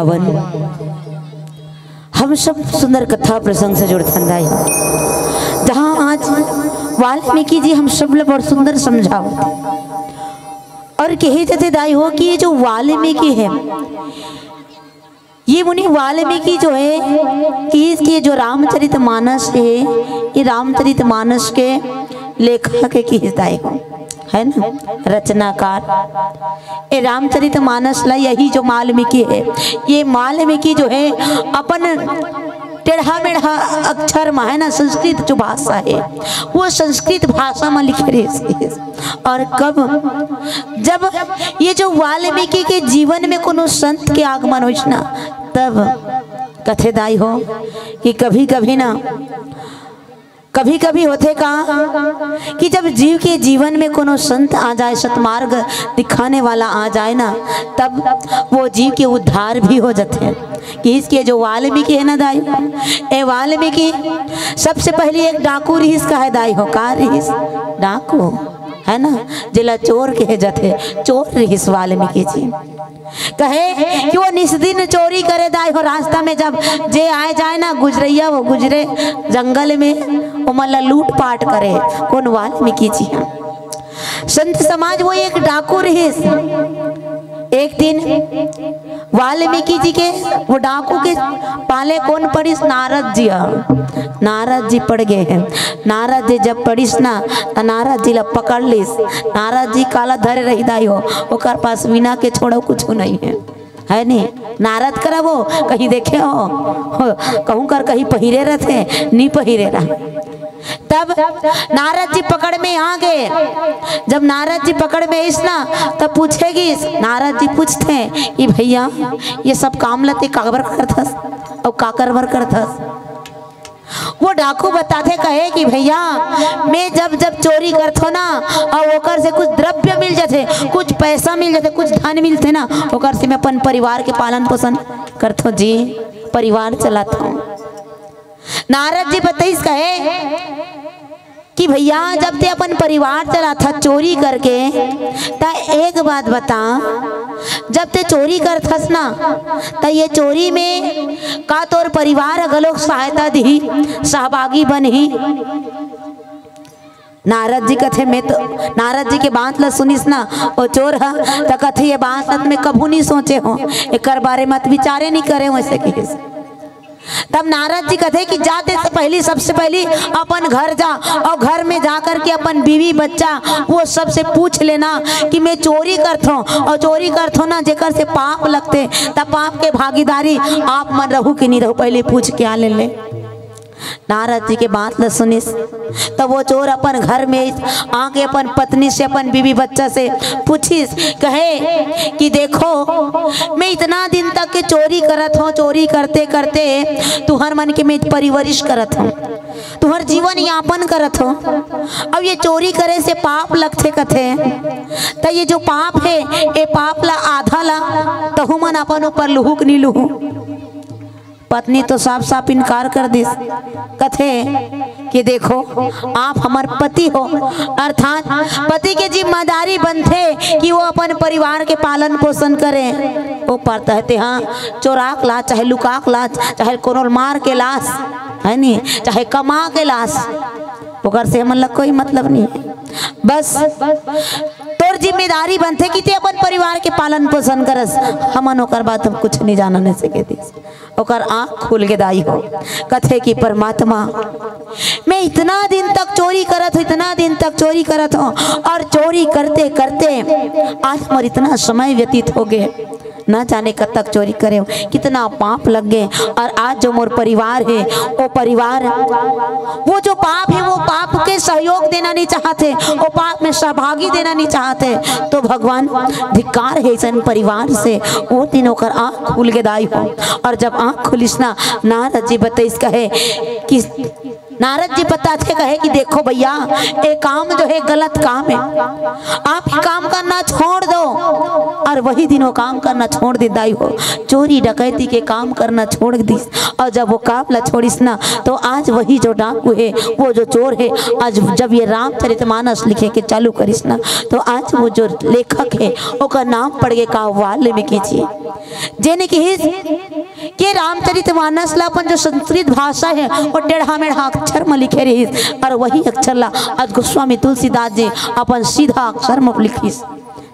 हवन। हम सब सुंदर कथा प्रसंग से जुड़थन दाई, जहाँ आज वाल्मीकि जी हम सब ला बड़ सुंदर समझावत हे। और कहे जाथे दाई हो कि ये जो वाल्मीकि हे, ये मुनि वाल्मीकि जो हे कि इसके जो रामचरित मानस हे, ये रामचरित मानस के लेखक हे कि दाई हो, है ना, रचनाकार। ए रामचरित मानस ला यही जो वाल्मीकि हे, ये वाल्मीकि जो हे अपन टेढ़ा मेढ़ा अक्षर मा, है ना, संस्कृत जो भाषा हे, वो संस्कृत भाषा मा लिखे रहिस। और कब, जब ये जो वाल्मीकि के जीवन में कोनो संत के आगमन होइस ना, तब कथे दाई हो कि कभी कभी ना, कभी कभी होथे का कि जब जीव के जीवन में कोनो संत आ जाए, सतमार्ग दिखाने वाला आ जाए ना, तब वो जीव के उद्धार भी हो जाथे। कि इसके जो वाल्मीकि हे ना दाई, ए वाल्मीकि सबसे पहली एक डाकू रहिस, का हे दाई हो, का रहिस? डाकू, है ना, जेला चोर कहे जाथे, चोर रहिस वाल्मीकि जी। कहे कि वो निस दिन चोरी करे दाई हो, रास्ता में जब जे आए जाए ना, गुजरैया वो गुजरे जंगल में, ओमन ला लूट पाट करे। कोन? वाल्मीकि जी ह। संत समाज वो एक डाकू रहिस। एक दिन वाल्मीकि जी के, वो डाकू के पाले कोन पड़िस? नारद जी ह। नारद जी पड़ गे हे। नारद जी जब पड़िस ना, त नारद जी ला पकड़ लिस। नारद जी काला धरे रही दाई हो, ओकर पास वीणा के छोड़ो कुछु नहीं हे, है नी? नारद करा वो कहीं देखे हो? हो, कहूँ कर कहीं पहिरे रथे, नी पहिरे रहा। तब नारद जी पकड़ में आ गे। जब नारद जी पकड़ में आइस ना, तब पूछे गिस, नारद जी पूछथे कि भैया, ये सब काम ल ते काबर करथस अउ काकर बर करथस? वो डाकू बताथे, कहे कि भैया, मैं जब जब चोरी करथो ना, अउ ओकर से कुछ द्रव्य मिल जाथे, कुछ पैसा मिल जाथे, कुछ धन मिलथे ना, ओकर से मैं अपन परिवार के पालन पोषण करथो जी, परिवार चलाथो। नारद जी बताइस, कहे कि भैया, जब ते अपन परिवार चलाथस चोरी करके, त एक बात बता, जब ते चोरी करथस ना, त ये चोरी में का तोर परिवार ह घलोक सहायता दिही, सहभागी बनही? नारद जी कथे, मैं तो, नारद जी के बात ल सुनिस ना ओ चोर ह, त कथे, ये बात ल मैं कभू नहीं सोचे हो, एकर बारे में त विचारे नहीं करे हो, ऐसे कहिस। तब नारद जी कथे कि जा, ते से पहली, सबसे पहली अपन घर जा और घर में जा कर के अपन बीवी बच्चा वो सबसे पूछ लेना कि मैं चोरी करथो और चोरी करथो ना, जेकर से पाप लगथे, त पाप के भागीदारी आप मन रहू कि नहीं रहू, पहले पूछ के आ ले ले। नारद जी के बात ल सुनिस, तब वो चोर अपन घर में आके अपन पत्नी से, अपन बीवी बच्चा से पूछिस, कहे कि देखो, मैं इतना दिन तक के चोरी करत हूँ, चोरी करते करते तुहर मन के मैं परवरिश करत हूँ, तुहर जीवन यापन करत हूँ, अब ये चोरी करे से पाप लगथे कथे, त ये जो पाप हे, ए पाप ला आधा ला तहु मन अपन ऊपर लुहू कि नी लुहू? पत्नी तो साफ साफ इनकार कर दिस, कथे कि देखो, आप हमर पति हो, अर्थात पति के जिम्मेदारी बनथे कि वो अपन परिवार के पालन पोषण करे। ओ परता हे ते, हाँ, चोरा के लास, चाहे लुका के लास, चाहे कोनो ल मार के लास, है नी, चाहे कमा के लास, ओकर से हमन ला कोई मतलब नहीं है। बस तोर जिम्मेदारी बनथे कि ते अपन परिवार के पालन पोषण करस, हमन ओकर बात हम कुछ नहीं जानन, ऐसे कह दिस। ओकर आँख खुल गे दाई हो, कथे कि परमात्मा, मैं इतना दिन तक चोरी करत हूँ, इतना दिन तक चोरी करत हूँ, और चोरी करते करते आज मोर इतना समय व्यतीत हो गे, ना जाने कब तक चोरी करे हूँ, कितना पाप लग गे, और आज जो मोर परिवार हे, वो परिवार, वो जो पाप हे, वो पाप के सहयोग देना नहीं चाहत हे, वो पाप में सहभागी देना नहीं चाहत हे। तो भगवान, धिक्कार हे ऐसन परिवार से। वो दिन ओकर आँख खुल गे दाई हो, और जब आँख खुलिस ना, नारद जी बतइस, कहे कि नारद जी बताथे, कहे कि देखो भैया, ये काम जो है गलत काम है, आप ये काम करना छोड़ दो। और वही दिन वो काम करना छोड़ दे दाई हो, चोरी डकैती के काम करना छोड़ दिस। और जब वो काम ला छोड़िस ना, तो आज वही जो डाकू है, वो जो चोर है, आज जब ये रामचरितमानस लिखे के चालू करिस ना, तो आज वो जो लेखक है, ओकर नाम पड़ गे का, वाल्मीकि जी। जेने किहिस के रामचरितमानस ला अपन जो संस्कृत भाषा है, वो टेढ़ा मेढ़ा अक्षर में लिखे रहिस, और वही अक्षर ला आज गोस्वामी तुलसीदास जी अपन सीधा अक्षर में लिखिस,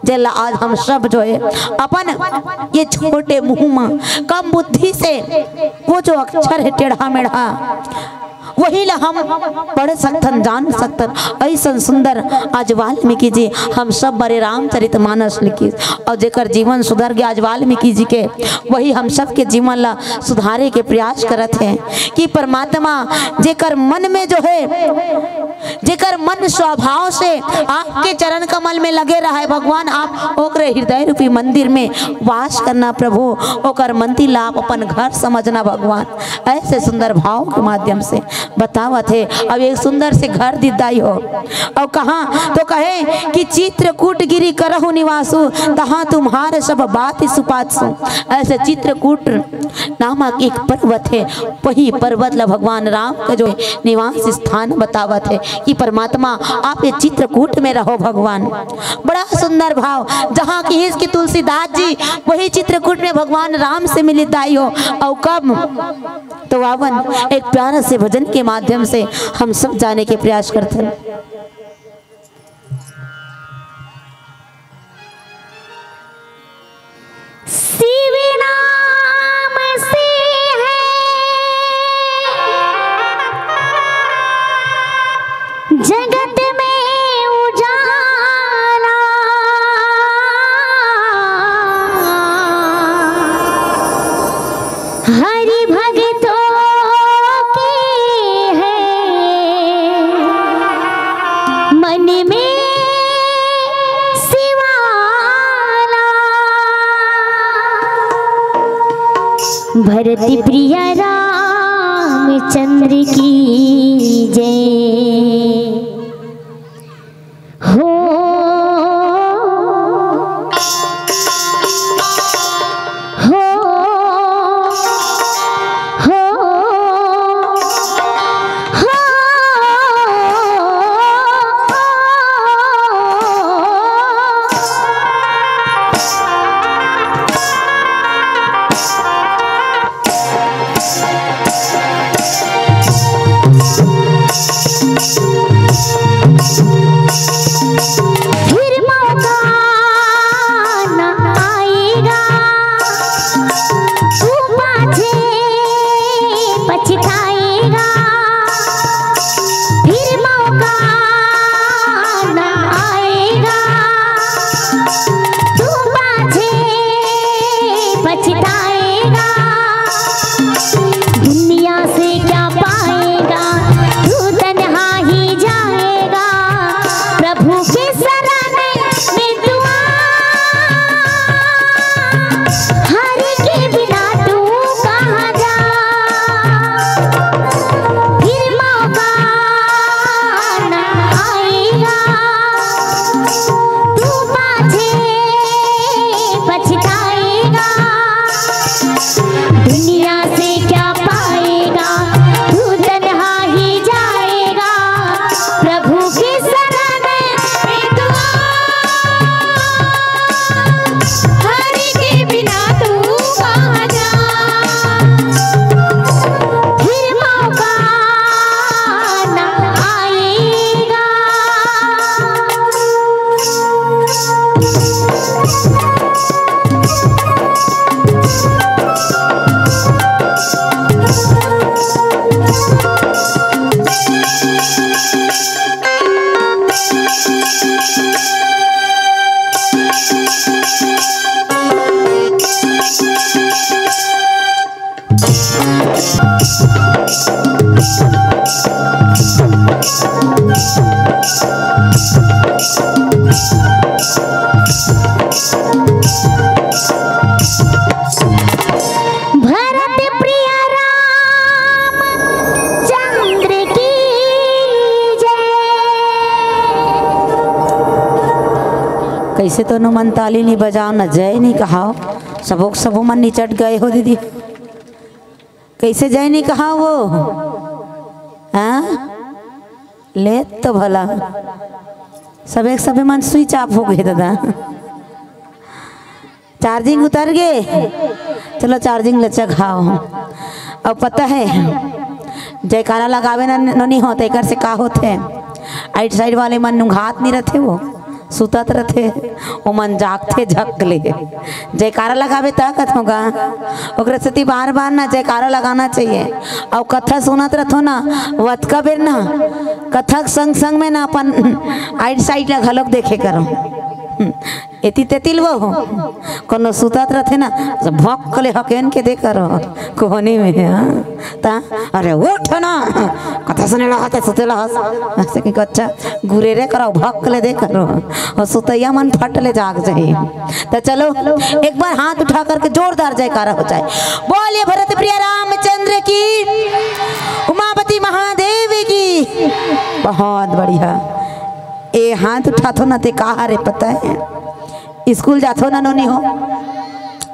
जेला आज हम सब जो है अपन ये छोटे मुंह में कम बुद्धि से वो जो अक्षर है टेढ़ा मेढ़ा, वही ला हम पढ़ सकथन, जान सकथन। ऐसन सुंदर आज वाल्मीकि जी हम सब बरे रामचरितमानस लिखिस, और जेकर जीवन सुधर गया आज वाल्मीकि जी के, वही हम सब के जीवन ला सुधारे के प्रयास करत हे कि परमात्मा जेकर मन में जो है, जेकर मन स्वभाव से आपके चरण कमल में लगे रहे भगवान, आप ओकरे हृदय रूपी मंदिर में वास करना प्रभु, ओकर मंदिर ला आप अपन घर समझना भगवान। ऐसे सुंदर भाव के माध्यम से बतावत हे। अब एक सुंदर से घर दिस दाई हो, और कहा तो कहे कि चित्रकूट गिरि करहु निवासु, तहाँ तुम्हार सब बात सुपासु। ऐसे चित्रकूट नामक एक पर्वत है, वही पर्वत ला भगवान राम का जो निवास स्थान बतावत है कि परमात्मा आप ये चित्रकूट में रहो भगवान। बड़ा सुंदर भाव, जहाँ किहिस कि तुलसीदास जी वही चित्रकूट में भगवान राम से मिलिस दाई हो। और कब तो आवन एक प्यारा से भजन के माध्यम से हम सब जाने के प्रयास करथन। शिव नाम से है जगत में उजाला। हरि भक्तों के है मन में शिवाला। भरत प्रिय रामचंद्र की जय। हो, हो, हो, हो। फिर मौका ना आएगा, तू पाछे पछताएगा। फिर मौका ना आएगा, तू पाछे पछताएगा। दुनिया से क्या पाएगा, तू तन्हा ही जाएगा। प्रभु के शरण में दुआ, हरि के बिना तू कहाँ जा। फिर मौका ना आएगा, तू पाछे पछताएगा। दुनिया से क्या पाएगा, तू तन्हा ही जाएगा। प्रभु के शरण में दुआ, हरि के बिना तू कहाँ जा। फिर मौका ना आएगा। भरत प्रिय राम चंद्र की कइसे तो न मन ताली नइ बजाव, न जय नइ कहाव, सबो के सबो मन निचट गए हो दीदी। कइसे जय नइ कहाव वो? हाँ, ले तो भला सबे के सबे मन switch off हो गए दादा। Charging उतर गे, चलो charging ल चघाव। अब पता हे, जयकारा लगावे न नोनी हो, तेकर से का होथे? Right side वाले मन नुंघात नइ रथे, वो सुतत रथे, वो मन जागथे झक ले। जयकारा लगावे त कथों गा, ओकरे सेती बार बार ना जयकारा लगाना चाहिए। अउ कथा सुनत रथो ना, वतका बेर ना कथा के संग संग में ना अपन right side ला घलोक देखे करो। एती तेती ल वो हो, कोनो सुतत रथे ना, भौंक ले हकेन के दे करो कोहनी में, हाँ? ता, अरे उठ ना, कथा सुने ला हस, सुते ला हस। अइसे कि अच्छा, गुरेरे करो, भौंक ले दे करो, अउ सुतइया मन फट ले जाग जाही। त चलो, एक बार हाथ उठा करके जोरदार जयकारा हो जाए। बोलिए भरत प्रिय रामचंद्र की, उमापति महादेव की। बहुत बढ़िया। ए हाथ उठाथो ना ते का हरे पता हे? स्कूल जाथो ना नोनी हो?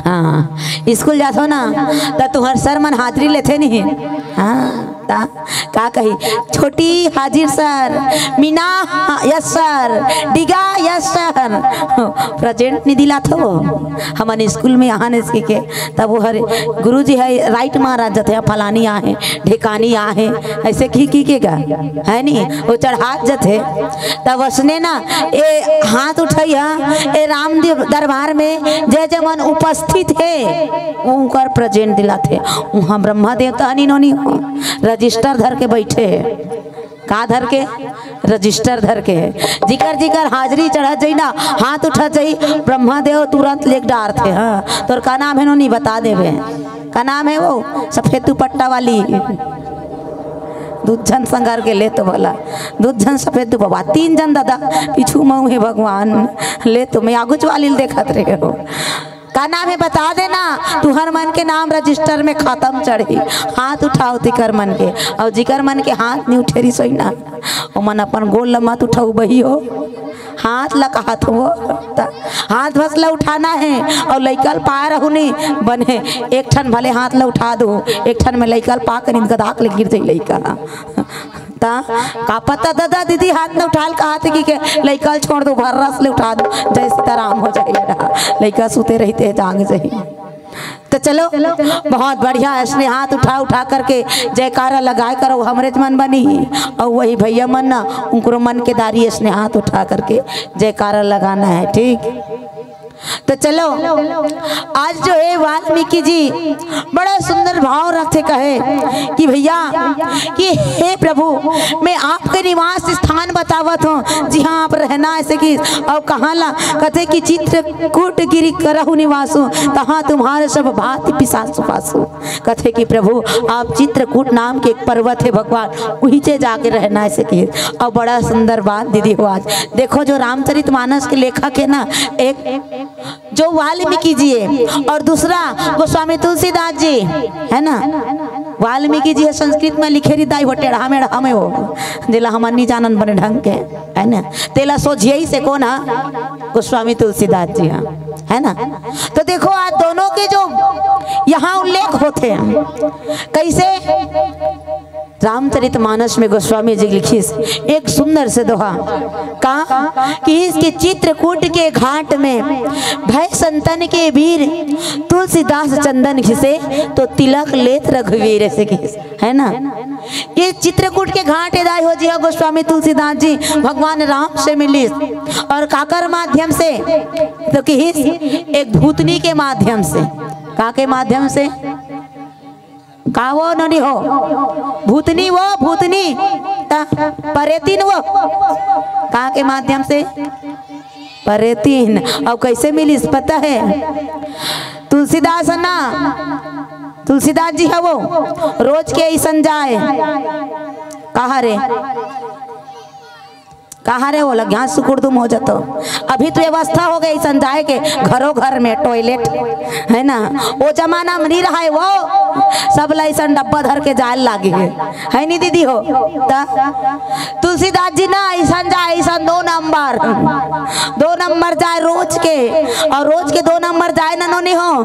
हाँ, स्कूल जाथो ना, त तुहर सर मन हाजिरी लेथे नहीं? हाँ, ता का कही, "छोटी हाजिर सर, मीना, हाँ, yes sir, डिगा, yes sir।" Present नइ दिलाथो। हमन स्कूल में आने सीखे, तब वो हरे गुरुजी हे, right मारा जथे, फलानी आहे, ढेकानी आहे, अइसे की, की के गा, हे नी? वो चढ़ात जथे, तब वइसने ना, ए हाथ उठइया, ए राम दि-, दरबार में जे जे मन उपस्थित हे, उंकर present दिलाथे। उहाँ ब्रह्मा देवता नइ नोनी हो, register धर के बइठे हे। का धर के? Register धर के। जिकर जिकर हाजिरी चढ़त जही ना, हाथ उठत जही, ब्रह्मा देव तुरंत लेग डारथे। हाँ, तोर का नाम हे नोनी, बता देबे। का नाम हे वो? सफेद दुपट्टा वाली। दू झन संगर के ले तो भला, दू झन सफेद दुपट्टा, तीन झन दादा पीछू मऊ हे भगवान, ले तो मैं आगुच वाली ल देखत रहे हो। का नाम हे बता देना, तुहर मन के नाम register में खतम चढ़ही। हाथ उठाव तिकर मन के, अउ जिकर मन के हाथ नइ उठे रिहिस होही ना, ओमन अपन गोड़ ल मत उठाव बही हो। हाथ ला कहत हो, त हाथ बस ला उठाना हे, अउ लइका ल पाय रहू नी बने, एक ठन भले हाथ ला उठा दो, एक ठन में लइका ल पा के निंद गदाक ले गिर जाई लइका। त का पता दादा दीदी हाथ न उठाल कहत हे कि के लइका ल छोड़ दो, भर्रस ले उठा दो, जय सीताराम हो जाई बेटा, लइका सुते रहिथे जाग जाही। त चलो, बहुत बढ़िया, अइसने हाथ उठा उठा करके जयकारा लगाए करो, हमरेच मन बनी। अउ वही भइया मन ना, उंकरो मन के दारी अइसने हाथ उठा करके जयकारा लगाना हे, ठीक? त चलो, आज जो हे वाल्मीकि जी बड़ा सुंदर भाव रखथे, कहे कि भइया कि हे प्रभु, मैं आपके निवास स्थान बतावत हूँ, जिहाँ आप रहना हे अइसे कि, अउ कहाँ ला, कथे कि चित्रकूट गिरि करहु निवासु, तहाँ तुम्हारे सब भांति पिशाचु पासु। कथे कि प्रभु, आप चित्रकूट नाम के एक पर्वत हे भगवान, उहींचे जाके रहना हे अइसे कि। अउ बड़ा सुंदर बात दीदी हो आज। देखो जो रामचरित मानस के लेखक हे ना, एक जो वाल्मीकि जी हे अउ दूसरा गोस्वामी तुलसीदास जी, हे ना? वाल्मीकि जी हे संस्कृत में लिखे रहिथे दाई हो, टेढ़ा मेढ़ा में हो, जेला हमन नइ जानन बने ढंग के, हे ना? तेला सोझियाइस हे कोन हा? गोस्वामी तुलसीदास जी हा, हे ना? त देखो आज दोनों के जो यहाँ उल्लेख होथे, कइसे? रामचरित मानस में गोस्वामी जी लिखिस एक सुंदर से दोहा, का किहिस कि चित्रकूट के घाट में भय संतन के वीर, तुलसीदास चंदन घिसे तो तिलक लेत रघुवीर, अइसे किहिस, हे ना? ये चित्रकूट के घाट हे दाई हो जी हा गोस्वामी तुलसीदास जी भगवान राम से मिलिस अउ काकर माध्यम से? त किहिस एक भूतनी के माध्यम से। का के माध्यम से? का वो नोनी हो? भूतनी वो, भूतनी। त परेतीन वो। का के माध्यम से? परेतीन। अउ कइसे मिलिस पता हे? तुलसीदास ना, तुलसीदास जी हा वो, रोज के अइसन जाय। कहाँ रे? कहाँ रे, ओला घास सुकुड़ दुम हो जातो। अभी तो व्यवस्था हो गई अइसन जाए के, घरो घर में टॉयलेट, है ना? वो जमाना में नहीं रहा है वो, सब ला अइसन डब्बा धर के जाए लागे है, है नहीं दीदी हो? त तुलसीदास जी ना अइसन जाए, अइसन दो नंबर, दो नंबर जाए रोज के, और रोज के दो नंबर जाए ना नोनी हो,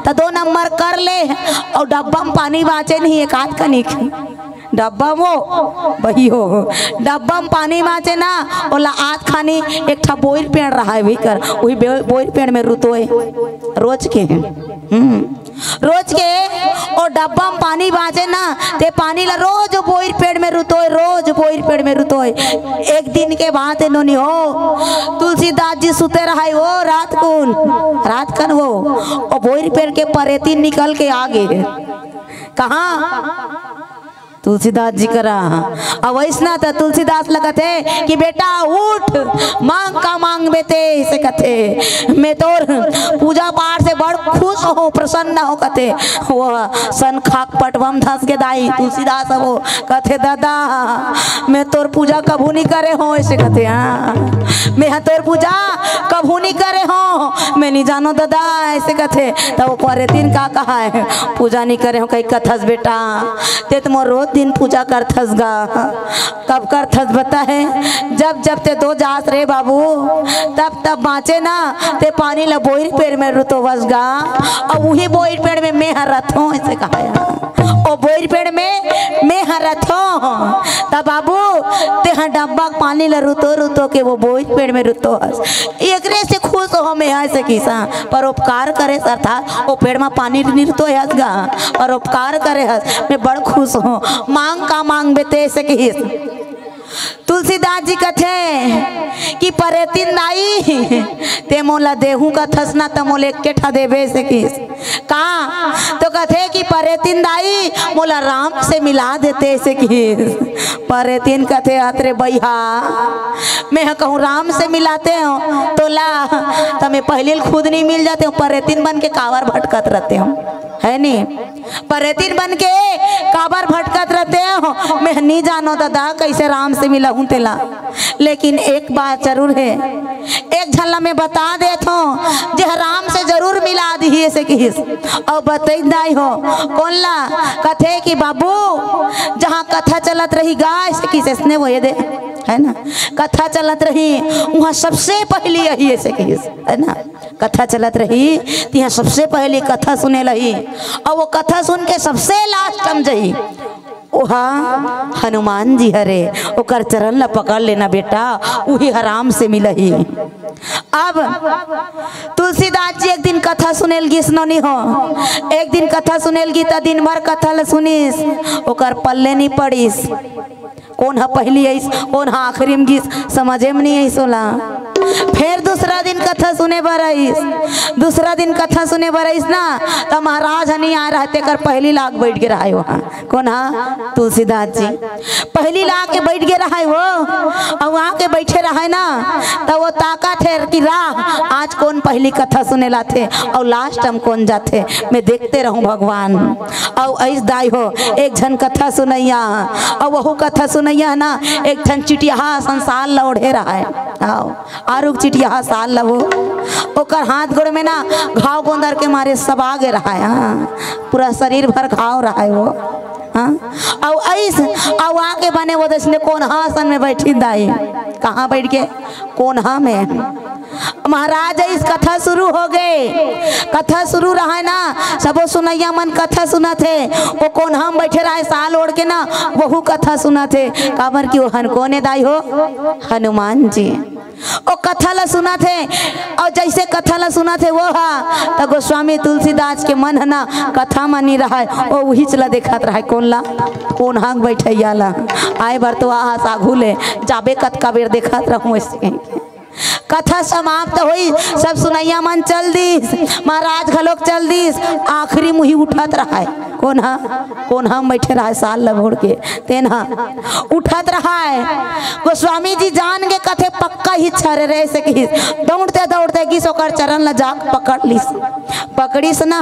त दो नंबर कर ले, और डब्बा में पानी बाँचे नहीं एक आध कनिक। डब्बा वो, वही हो, डब्बा में पानी बाँचे ना, ओला आध खानी एक ठा बोइर पेड़ रहा है, वही कर, वही बे-, बोइर पेड़ में रुतोय, रोज के, हम्म, रोज के, ओ डब्बा में पानी बाँचे ना, ते पानी ला रोज बोइर पेड़ में रुतोय, रोज बोइर पेड़ में रुतोय। एक दिन के बात है नोनी हो, तुलसीदास जी सुते रहा है वो रात कुन, रात कन वो, ओ बोइर पेड़ के परेतिन निकल के आ गे। कहाँ? तुलसीदास जी करा। अब वइसना त तुलसीदास लगत है कि बेटा उठ, मांग का मांगबे ते, अइसे कथे। मैं तोर पूजा पाठ से बड़ खुश हों, प्रसन्न हों कथे। वो सन खाक पटवम धस के दाई तुलसीदास वो कथे, दादा मैं तोर पूजा कभू नहीं करे हों, अइसे कथे। हाँ, मैं ह तोर पूजा कभू नहीं करे हों, मैं नहीं जानो दादा, अइसे कथे। तब वो परेतिन का कहा है, पूजा नहीं करे हों कही कथस बेटा, ते तो मोर रोज दिन पूजा करथस गा। कब करथस बता है, जब जब ते दो जास रे बाबू, तब तब बाँचे ना, ते पानी ला बोइर पेड़ में रुतोवस गा, और वही बोइर पेड़ में मैं हर रथों, अइसे कहा है। ओ बोइर पेड़ में मैं हर रथों, तब बाबू ते ह डब्बा के पानी ला रुतो रुतो के वो बोइर पेड़ में रुतोवस। एकरे से खुश हो मैं, अइसे किसा परोपकार करे अर्थात ओ पेड़ में पानी नहीं रुतोय हस गा, परोपकार करे हस, मैं बड़ खुश हों। मांग का मांगबे ते, अइसे किस। तुलसीदास जी कथे कि परेतिन दाई, ते मोला देहूं कथस ना, त मोला एक ठा देबे, अइसे किस। का? तो कथे कि परेतिन दाई, मोला राम से मिला देते, अइसे किस। परेतिन कथे, अत रे बइहा, मैं ह कहूँ राम से मिलाते हों तोला, त मैं पहली ल खुद नहीं मिल जाते हों, परेतिन बन के काबर भटकत रहते हों, है नी? परेतिन बन के काबर भटकत रहते हों, मैं नहीं जानो दादा, कइसे राम से मिलाहूँ तेला। लेकिन एक बात जरूर है, एक झन ला मैं बता देत हों, जे ह राम से जरूर मिला दिही, अइसे किहिस। अउ बतई दाई हो, कोन ला? कथे कि बाबू, जहाँ कथा चलत रही गा, अइसे किहिस, अइसने वो ये दे, है ना, कथा चलत रही, उहाँ सबसे पहली यही, अइसे किहिस, है ना, कथा चलत रही, तिहाँ सबसे पहली कथा सुने लही, अउ वो कथा सुन के सबसे last म जही, ओहा हनुमान जी हरे, ओकर चरण ला पकड़ लेना बेटा, उही ह राम से मिलही। अब तुलसीदास जी एक दिन कथा सुनेल गिस नोनी हो, एक दिन कथा सुनेल गी त दिन भर कथा ला सुनिस, ओकर पल्ले नहीं पड़िस, कोन ह पहली आइस, कोन ह आखिरी म गिस, समझे म नहीं आइस ओला। फेर दूसरा दिन कथा सुने बर आइस, दूसरा दिन कथा सुने बर आइस ना, त महाराज ह नहीं आए रहय, तेकर पहली लाग बैठ गे रहय वहाँ। कोन ह? तुलसीदास जी। पहली ला आके बैठ गे रहय वो, अउ आके बैठे रहय ना, त वो ताकत हे कि राह, आज कोन पहली कथा सुने लाथे अउ last म कोन जाथे, मैं देखते रहूं भगवान। अउ अइस दाई हो, एक झन कथा सुनइया, अउ वहू कथा सुनइया ना, एक झन चिटियाहा असन साल ल ओढ़े रहय। आओ। आरुग चिटियाहा साल ल वो, ओकर हाथ गोड़ में ना घाव गोंदर के मारे सब आगे रहय, हाँ, पूरा शरीर भर घाव रहय वो, हाँ। अउ अइस, अउ आके बने वो दइसने कोनहा असन में बैठी दाई, कहाँ बैठ के? कोनहा में। महाराज अइस कथा शुरू हो गे, कथा शुरू रहय ना, सबो सुनइया मन कथा सुनत हे, वो कोनहा में बैठे रहय साल ओढ़ के ना, वहू कथा सुनत हे, काबर कि वो हन कोन ए दाई हो? हनुमान जी। ओ कथा ला सुनत हे, अउ जइसे कथा ला सुनत हे, वो हा त गोस्वामी तुलसीदास के मन ह ना कथा म नी रहय, ओ उहीच ला देखत रहय। कोन ला? कोनहा म बइठइया ला। आय बर तो आस आघू ले जाबे, कतका बेर देखत रहूं अइसे। कथा समाप्त होइस, सब सुनइया मन चल दिस, महाराज घलोक चल दिस, आखिरी म उही उठत रहय। कोनहा? कोनहा म बइठे रहय साल ला ओढ़ के, तेन ह उठत रहय। गोस्वामी जी जान गे, कथे, पक्का इच्छा रे रे से किहिस, दौड़ते दौड़ते गिस ओकर चरण ला जाके पकड़ लिस। पकड़िस ना,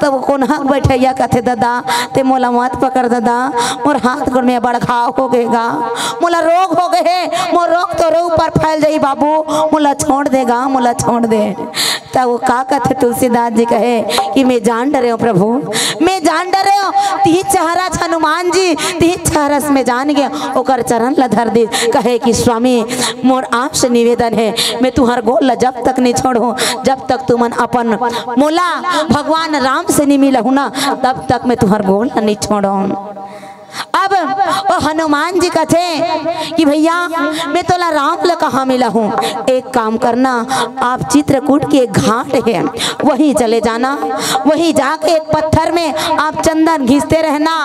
तब कोन्हा के बइठइया कथे, "ददा, ते मोला मत पकड़ ददा, मोर हाथ गोड़ में बड़ घाव हो गे गा, मोला रोग हो गे हे, मोर रोग तोरे ऊपर फैल जाही बाबू, मोला छोड़ दे गा, मोला छोड़ दे।" तब वो का कथे, तुलसीदास जी कहे कि मैं जान डरेंव प्रभु, मैं जान डरेंव, तिही चेहरा हनुमान जी, तिही चेहरा से मैं जान गेंव। ओकर चरण ला धर दिस, कहे कि स्वामी, मोर आपसे निवेदन हे, मैं तुंहर गोड़ ला जब तक नइ छोड़हूं, जब तक तुमन अपन मोला भगवान राम से नइ मिलाहू ना, तब तक मैं तुंहर गोड़ ला नइ छोड़हूं। अब वो हनुमान जी कथे कि भइया, मैं तोला राम ला कहां मिलाहूं, एक काम करना, आप चित्रकूट के एक घाट हे, वहीं चले जाना, वहीं जाके एक पत्थर में आप चंदन घिसते रहना।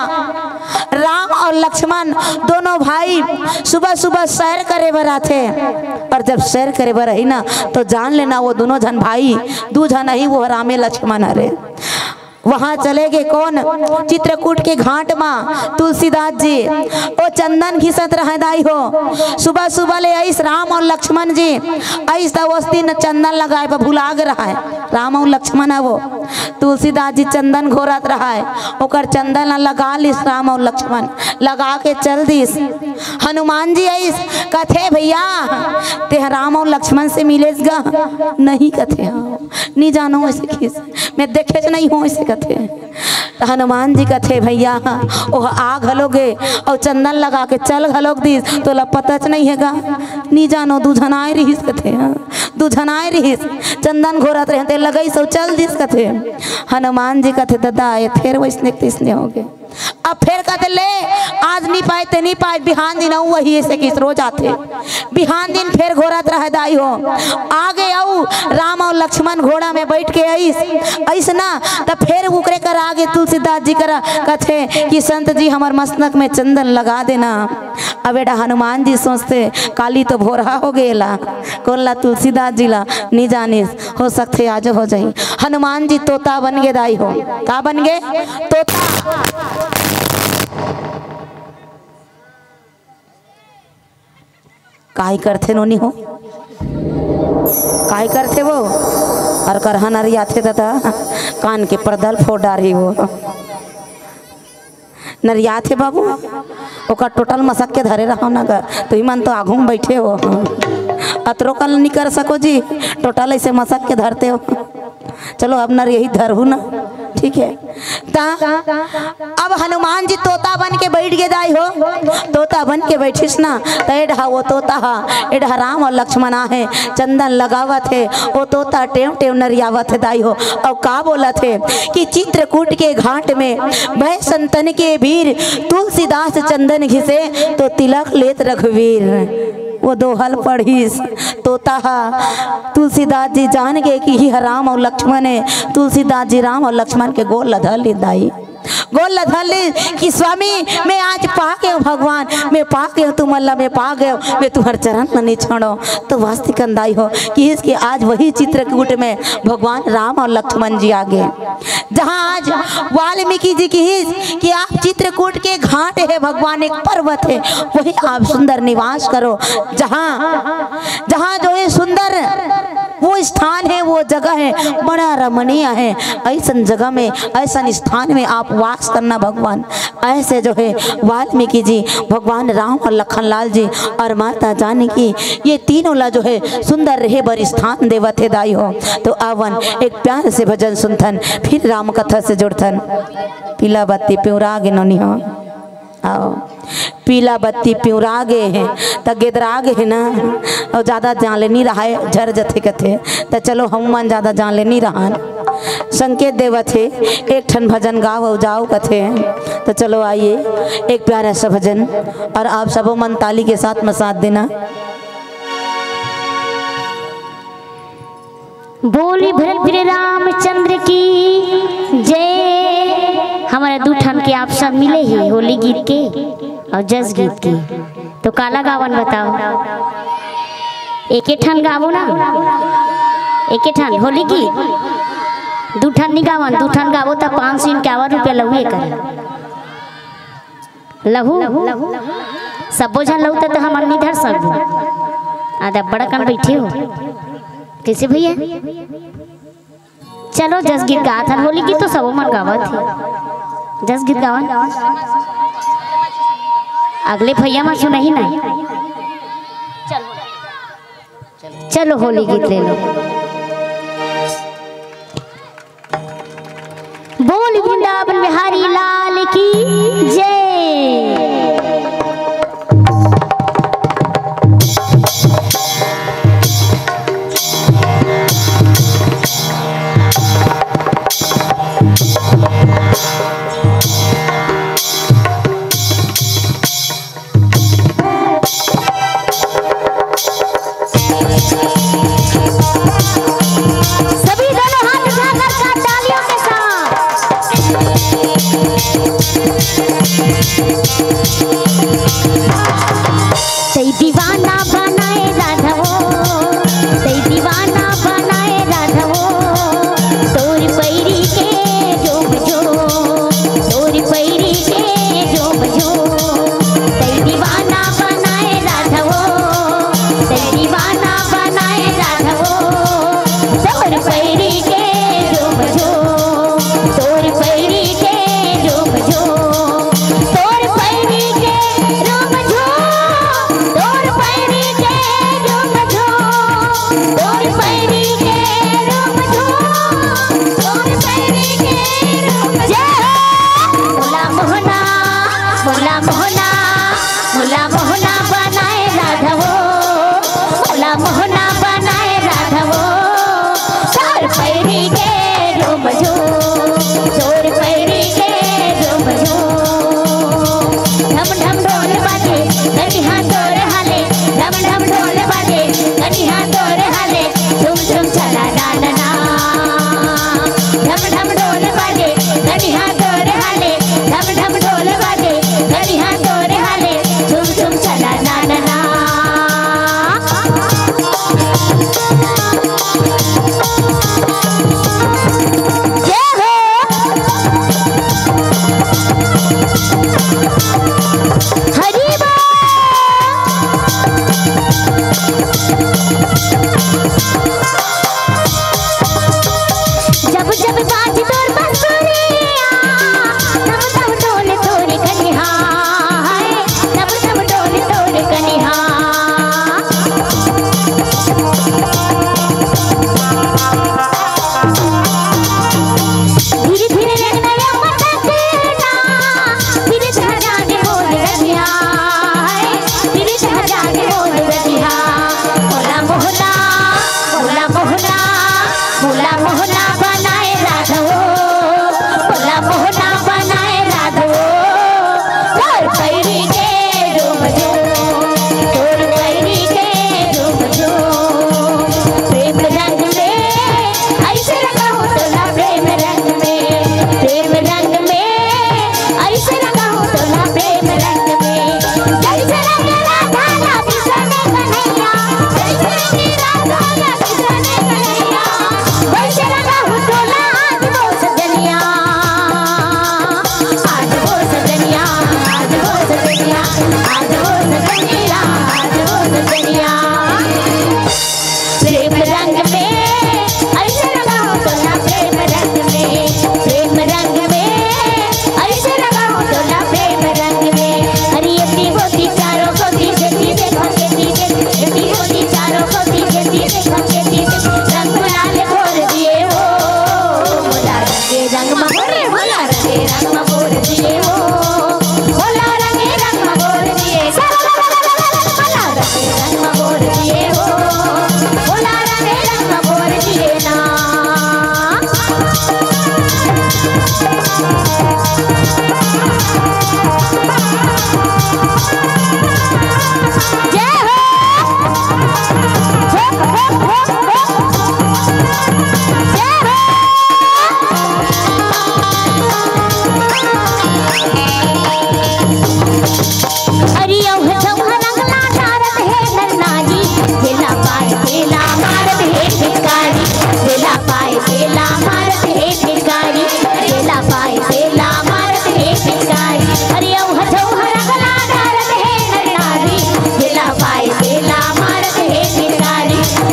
राम अउ लक्ष्मण दोनों भाई सुबह सुबह सैर करे बर आथे, अउ जब सैर करे बर आही ना, तो जान लेना वो दूनों झन भाई, दू झन आही, वो रामे लक्ष्मण हरे। वहां चले गे कोन? चित्रकूट के घाट मा तुलसीदास जी ओ चंदन घिसत रहय दाई हो। सुबह सुबह ले आइस राम अउ लक्ष्मण जी, आइस त ओस दिन चंदन लगाय बर भुला गे रहय। राम अउ लक्ष्मण ह वो, तुलसीदास जी चंदन घोरत रहय, ओकर चंदन ला लगा लिस राम अउ लक्ष्मण, लगा के चल दिस। हनुमान जी आइस, कथे, "भइया, तेंह राम अउ लक्ष्मण से मिलेस गा?" "नहीं," कथे, "हाँ, नी जानों अइसे किहिस, मैं देखेच नइ हों," अइसे कथे। त हनुमान जी कथे, "भइया, ओह आ घलो गे अउ चंदन लगा के चल घलोक दिस, तोला पताच नइ हे गा?" "नी जानों, दू झन आय रिहिस," कथे, "हाँ, दू झन आय रिहिस, चंदन घोरत रहे, ते लगाइस अउ चल दिस," कथे। हनुमान जी कथे, "ददा, ये फेर वइसने के तइसने हो गे।" अब फेर कथे, "ले, आज नी पाय ते नी पाय, बिहान दिन अउ वही अइसे किहिस, रोज आथे।" बिहान दिन फेर घोरत रहय दाई हो, आ गे अउ राम अउ लक्ष्मण घोड़ा में बइठ के आइस, आइस ना, त फेर उकरे करा गे तुलसीदास जी करा, कथे कि, "संत जी, हमर मस्तक में चंदन लगा देना।" अब एडा हनुमान जी सोचथे, "काली तो भोरहा हो गे एला, कोन ला, तुलसीदास जी ला नी जानिस, हो सकथे आज हो जाही।" हनुमान जी तोता बन गे दाई हो। का बन गे? तोता। काय करथे नोनी हो? काय करथे वो? अउ करहा नरियाथे ददा, कान के पर्दा ल फोड़ डारही वो। नरियाथे बाबू, ओकर टोटल मसक के धरे रहव ना गा, तुही मन तो आघू म बइठे हो, अतरो कन नी कर सको जी, टोटल अइसे मसक के धरते हो। चलो, अब नरियही धरहू ना, ठीक हे। त अब हनुमान जी तोता बन के बइठ गे दाई हो, तोता बन के बइठिस ना, त एडहा वो तोता हा, एडहा राम अउ लक्ष्मण आहे, चंदन लगावत हे, वो तोता टेंव टेंव नरियावत हे दाई हो, अउ का बोलत हे कि चित्रकूट के घाट में भय संतन के बीर, तुलसीदास चंदन घिसे तो तिलक लेत रघुवीर। वो दोहा ल पढ़िस तोता हा, तुलसीदास जी जान गे कि इही ह राम अउ लक्ष्मण हे। तुलसीदास जी राम अउ लक्ष्मण के गोड़ ल धर लिस दाई, गोड़ ल धर लिस कि स्वामी, मैं आज पा गेंव भगवान, मैं पा गेंव तुमन ला, मैं पा गेंव, मैं तुम्हर चरण ल नइ छोड़ों। तो वास्तिकन दाई हो किहिस कि आज वही चित्रकूट में भगवान राम अउ लक्ष्मण जी आ गे। जहाँ आज वाल्मीकि जी किहिस कि आप चित्रकूट के घाट हे भगवान, एक पर्वत हे, वही आप सुंदर निवास करो। जहाँ, जहाँ जो है सुंदर वो स्थान है, वो जगह है, बड़ा रमणीय है। अइसन जगह में, अइसन स्थान में आप वास करना भगवान। अइसे जो है वाल्मीकि जी, भगवान राम अउ लखन लाल जी अउ माता जानकी, ये तीनों ला जो है सुंदर रहे बर स्थान देवत हे दाई हो। तो आवन एक प्यार से भजन सुनथन, फिर राम कथा से जुड़थन। पीला बत्ती पिंवरा गे नोनी हो। आओ, पीला बत्ती पिंवरा गे हे, त गेदरा गे हे ना, अउ जादा जान ले नी रहाय, झर जथे कथे, त चलो हम मन जादा जान ले नी रहन। संकेत देवत हे, एक ठन भजन गाव अउ जाव कथे, त चलो आइए, एक प्यारा सा भजन, अउ आप सबो मन ताली के साथ में साथ देना। बोली भरत प्रिय रामचंद्र की जय। हमर दू ठन के option मिले हे, होली गीत के अउ जस गीत के। तो काला गावन बताओ, एके ठन गावो ना, एके ठन होली गीत। दू ठन नी गावन, दू ठन गावो त पाँच सौ इक्यावन रुपया लहुए करे। लहू, सब्बो झन लहू त, त हमन नी धर सकबो। आधा बड़ा कन बैठे हो। कैसे भैया? चलो, जस गीत गात हन, होली गीत तो सबो मन गावत हे। जस गीत गावन। अगले भैया मन सुनही ना। चलो, होली गीत ले लो। बोल वृंदावन बिहारी लाल की जय। सभी दोनों हाथ उठाकर साथ तालियों के साथ। सही दीवाना बनाए राधा वो, सही दीवाना बनाए राधा वो, तोर पैरी के जो बजो, तोर पैरी के जो बजो, सही दीवाना बनाए राधा वो, सही दीवाना बनाए राधा वो, तोर पैरी के जो बजो, तोर पैरी के जो बजो, तोर पैरी के जो बजो, तोर पैरी के जो बजो, तोर पैरी के जो बजो, तोर पैरी के जो बजो। जय हो। मोला मोहना, मोला मोहना, मोला मोहना बनाए राधा वो, मोला मोहना बनाए राधा वो, तोर पैरी के जो बजो, तोर पैरी के जो बजो। ढम ढम ढोल बाजे, कनिहा तोर हाले, ढम ढम ढोल बाजे, कनिहा तोर हाले, झुम झुम चला डालना। ढम ढम ढोल बाजे, कनिहा तोर हाले, ढम ढम ढोल बाजे, कनिहा तोर हाले, झुम झुम चला डालना। जय हो। हरि बोल। जब जब बाज तोर बंसुरिया, तब तब डोले तोर कनिहा, हाय, तब तब डोले तोर कनिहा। धीरे धीरे रंग नया मटकना, धीरे धीरे जागे मोर रतिया, हाय, धीरे धीरे जागे मोर रतिया। मोला मोहना, मोला मोहना, मोला मोहना बनाए राधा वो, मोला मोहना बनाए राधा वो। तोर पैरी के जो बजो, तोर पैरी के जो बजो। प्रेम रंग में ऐसे रंगा हो तोला, प्रेम रंग में, प्रेम रंग में ऐसे रंगा हो तोला, प्रेम रंग में। जैसे रंग राधा राधे सने कन्हैया, जैसे रंग राधा राधे सने कन्हैया, वैसे रंग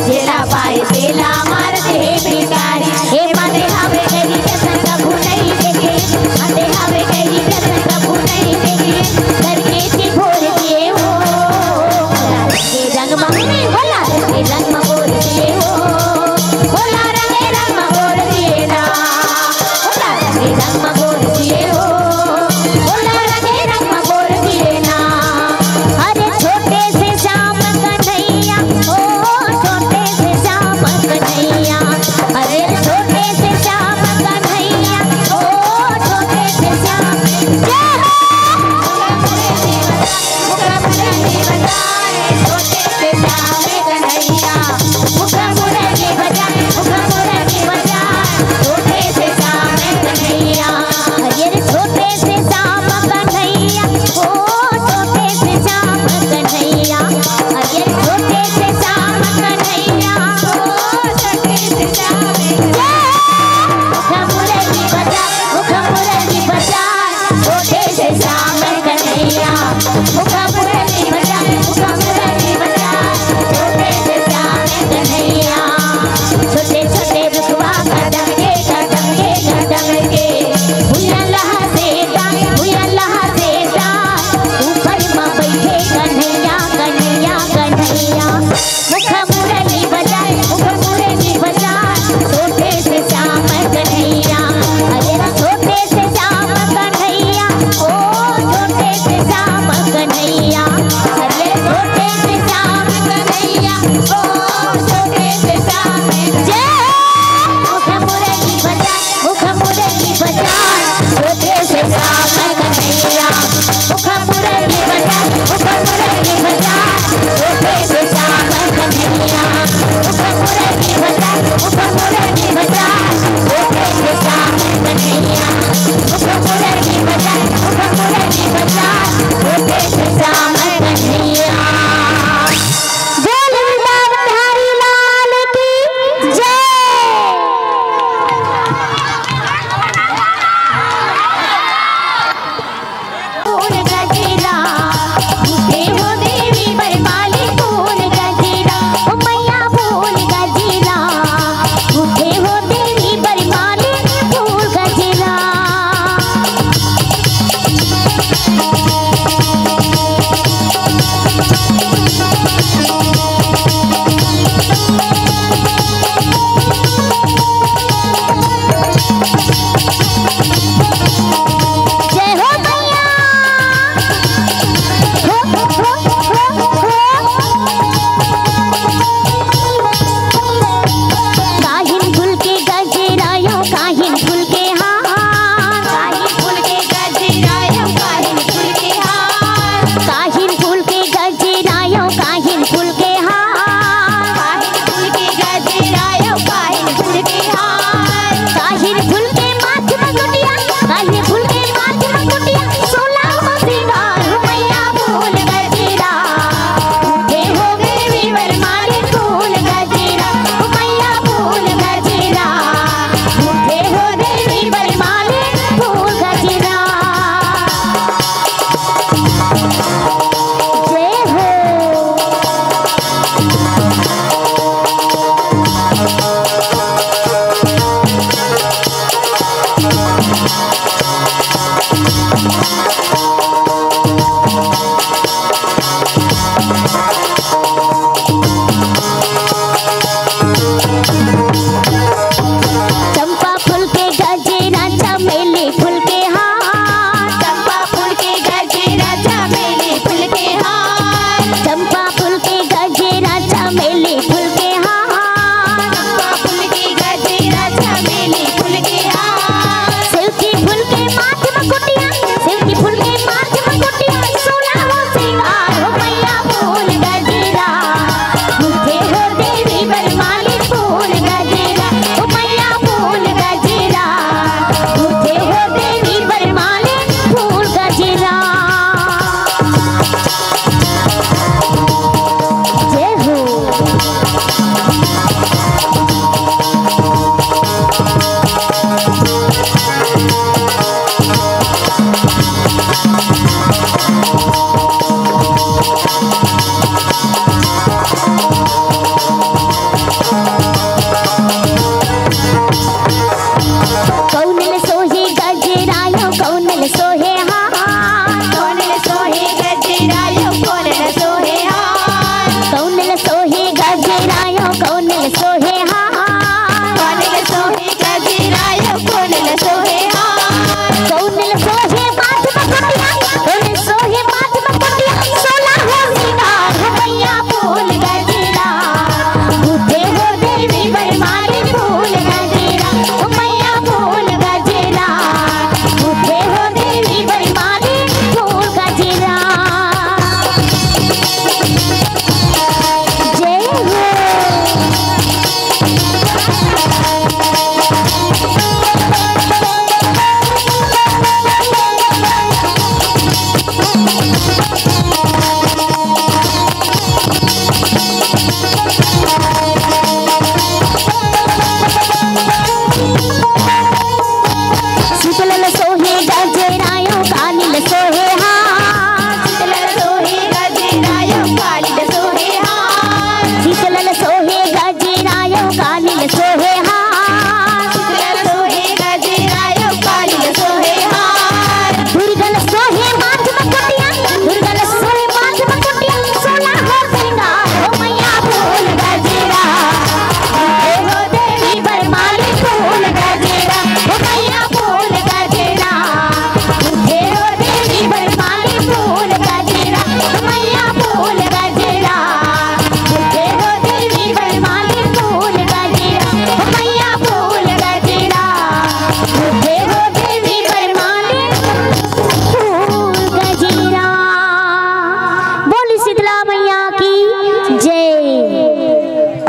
जेला पाए तेला मारत हे भिखारी। हे माते हवे गरीब जैसन कभू नहीं देखे, माते हवे गरीब जैसन कभू नहीं देखे। करके थी भोर दिए हो, के रंग मा, भोला के रंग मा भोर दिए हो, भोला रंगे रंग मा भोर दिए ना। भोला रंगे रंग मा भोर दिए हो, भोला रंगे रंग मा भोर दिए ना। अरे छोटे से श्याम कन्हैया, ओ छोटे से श्याम कन्हैया, अरे छोटे से श्याम कन्हैया, ओ छोटे से श्याम। जय हो।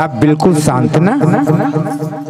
अब बिल्कुल शांत ना।